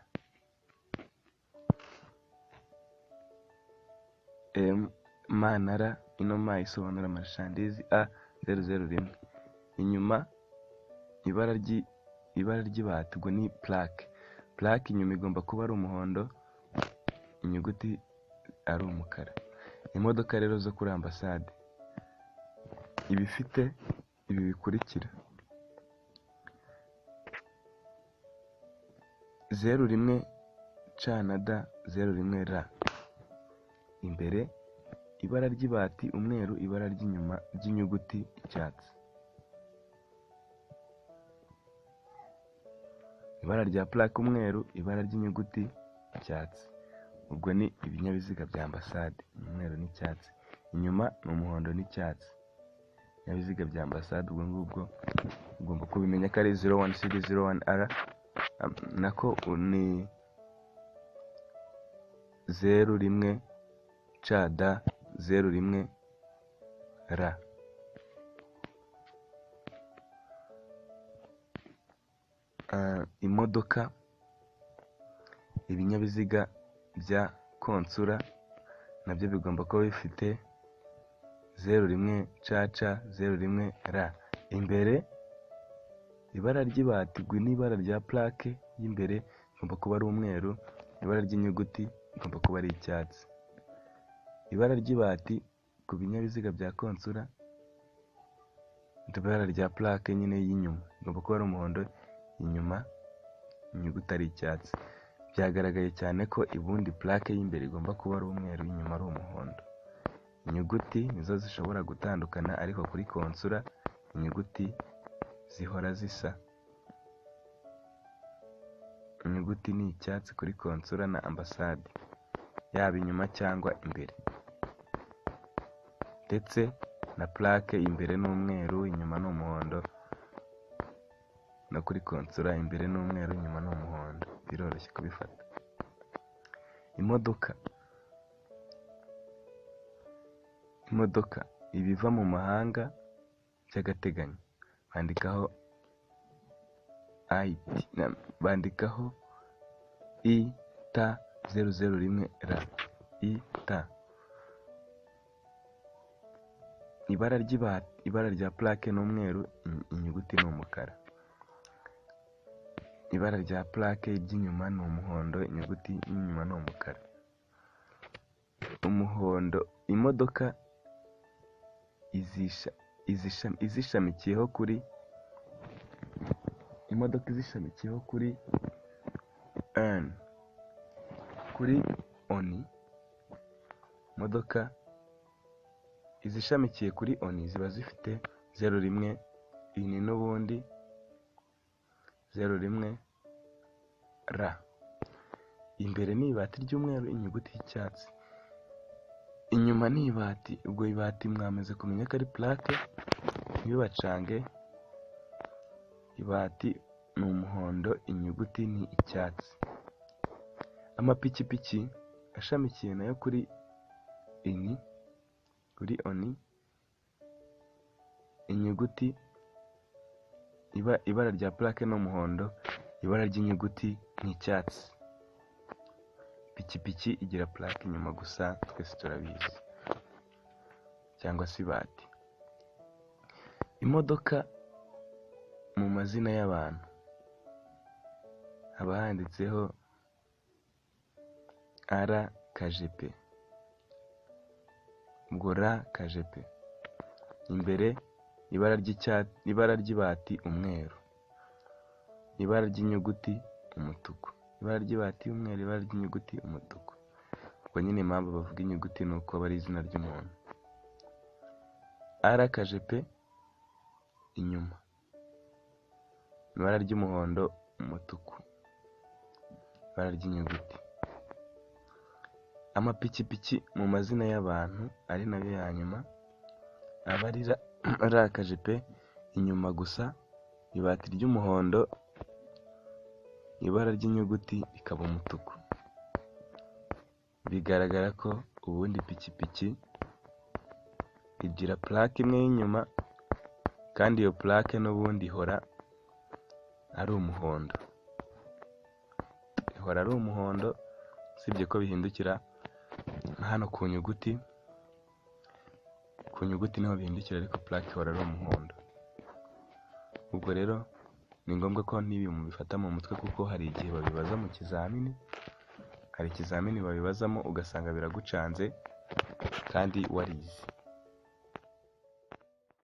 M na R, ino M isobanura marchandise, A 001 inyuma ibara ry'ibati ubwo ni plaque. Plaque inyuma igomba kuba ari umuhondo, inyuguti ari umukara. Imodoka rero zo kuri ambasade ibifite ibi bikurikira: 01 C na D 01 R, imbere ibara ry'ibati umweru, ibara ry'inyuma ry'inyuguti icyatsi, ibara rya plaque umweru, ibara ry'inyuguti icyatsi. Ubwo ni ibinyabiziga bya ambasade, umweru n'icyatsi, inyuma ni umuhondo n'icyatsi. Ibinyabiziga bya ambasade ubwo ngubwo ugomba kubimenya ko ari 01 CD 01 R, nako ni 01 C D 01 R. Imodoka, ibinyabiziga bya konsula nabyo bigomba kuba bifite 01 CC 01 R, imbere ibara ry'ibati n'ibara rya plaque y'imbere igomba kuba ari umweru, ibara ry'inyuguti igomba kuba ari icyatsi. Ibara ry'ibati ku binyabiziga bya konsula, ibara rya plaque nyine y'inyuma igomba kuba ari umuhondo, inyuma inyuguti ari icyatsi. Byagaragaye cyane ko ubundi plaque y'imbere igomba kuba ari umweru, inyuma ari umuhondo. Inyuguti nizo zishobora gutandukana, ariko kuri konsula inyuguti zihora zisa. Inyuguti ni icyatsi kuri konsula na ambasade, yaba inyuma cyangwa imbere. Ndetse na plaque imbere ni umweru, inyuma ni umuhondo, no kuri konsula imbere ni umweru, inyuma ni umuhondo. Biroroshye kubifata. Imodoka ibiva mu mahanga by'agateganyo bandikaho IT, bandikaho IT 001 R, IT. Ibara ry'ibati, ibara rya plaque ni umweru, inyuguti ni umukara. Ibara rya plaque ry'inyuma ni umuhondo, inyuguti y'inyuma ni umukara. Umuhondo. Imodoka izishamikiyeho kuri imodoka izishamikiyeho kuri N, kuri ONI. Imodoka izishamikiye kuri ONI ziba zifite 01 ini n'ubundi 01 R. Imbere ni ibati ry'umweru, inyuguti y'icyatsi. Inyuma ni ibati, ubwo ibati mwamaze kumenya ko ari plaque, ntibibacange. Ibati ni umuhondo, inyuguti ni icyatsi. Amapikipiki ashamikiye nayo kuri ini, kuri ONI, inyuguti ibara rya plaque ni umuhondo, ibara ry'inyuguti ni icyatsi. Ipikipiki igira plaque inyuma gusa, twese turabizi, cyangwa se ibati. Imodoka mu mazina y'abantu haba handitseho R KGP, ubwo R KGP. Imbere ibara ry'icyatsi, ibara ry'ibati umweru, ibara ry'inyuguti umutuku, ibara ry'ibati umweru, ibara ry'inyuguti umutuku. Ubwo nyine impamvu bavuga inyuguti ni uko aba ari izina ry'umuntu. R KGP inyuma, ibara ry'umuhondo, umutuku, ibara ry'inyuguti. Amapikipiki mu mazina y'abantu ari nayo ya nyuma, aba ari R KGP inyuma gusa, ibati ry'umuhondo, ibara ry'inyuguti rikaba umutuku. Bigaragara ko ubundi ipikipiki igira plaque imwe y'inyuma, kandi iyo plaque n'ubundi ihora ari umuhondo, ihora ari umuhondo, usibye ko bihindukira hano ku nyuguti, ku nyuguti niho bihindukira, ariko plaque ihora ari umuhondo. Ubwo rero ni ngombwa ko n'ibi mubifata mu mutwe, kuko hari igihe babibaza mu kizamini, hari ikizamini babibazamo ugasanga biragucanze kandi warize.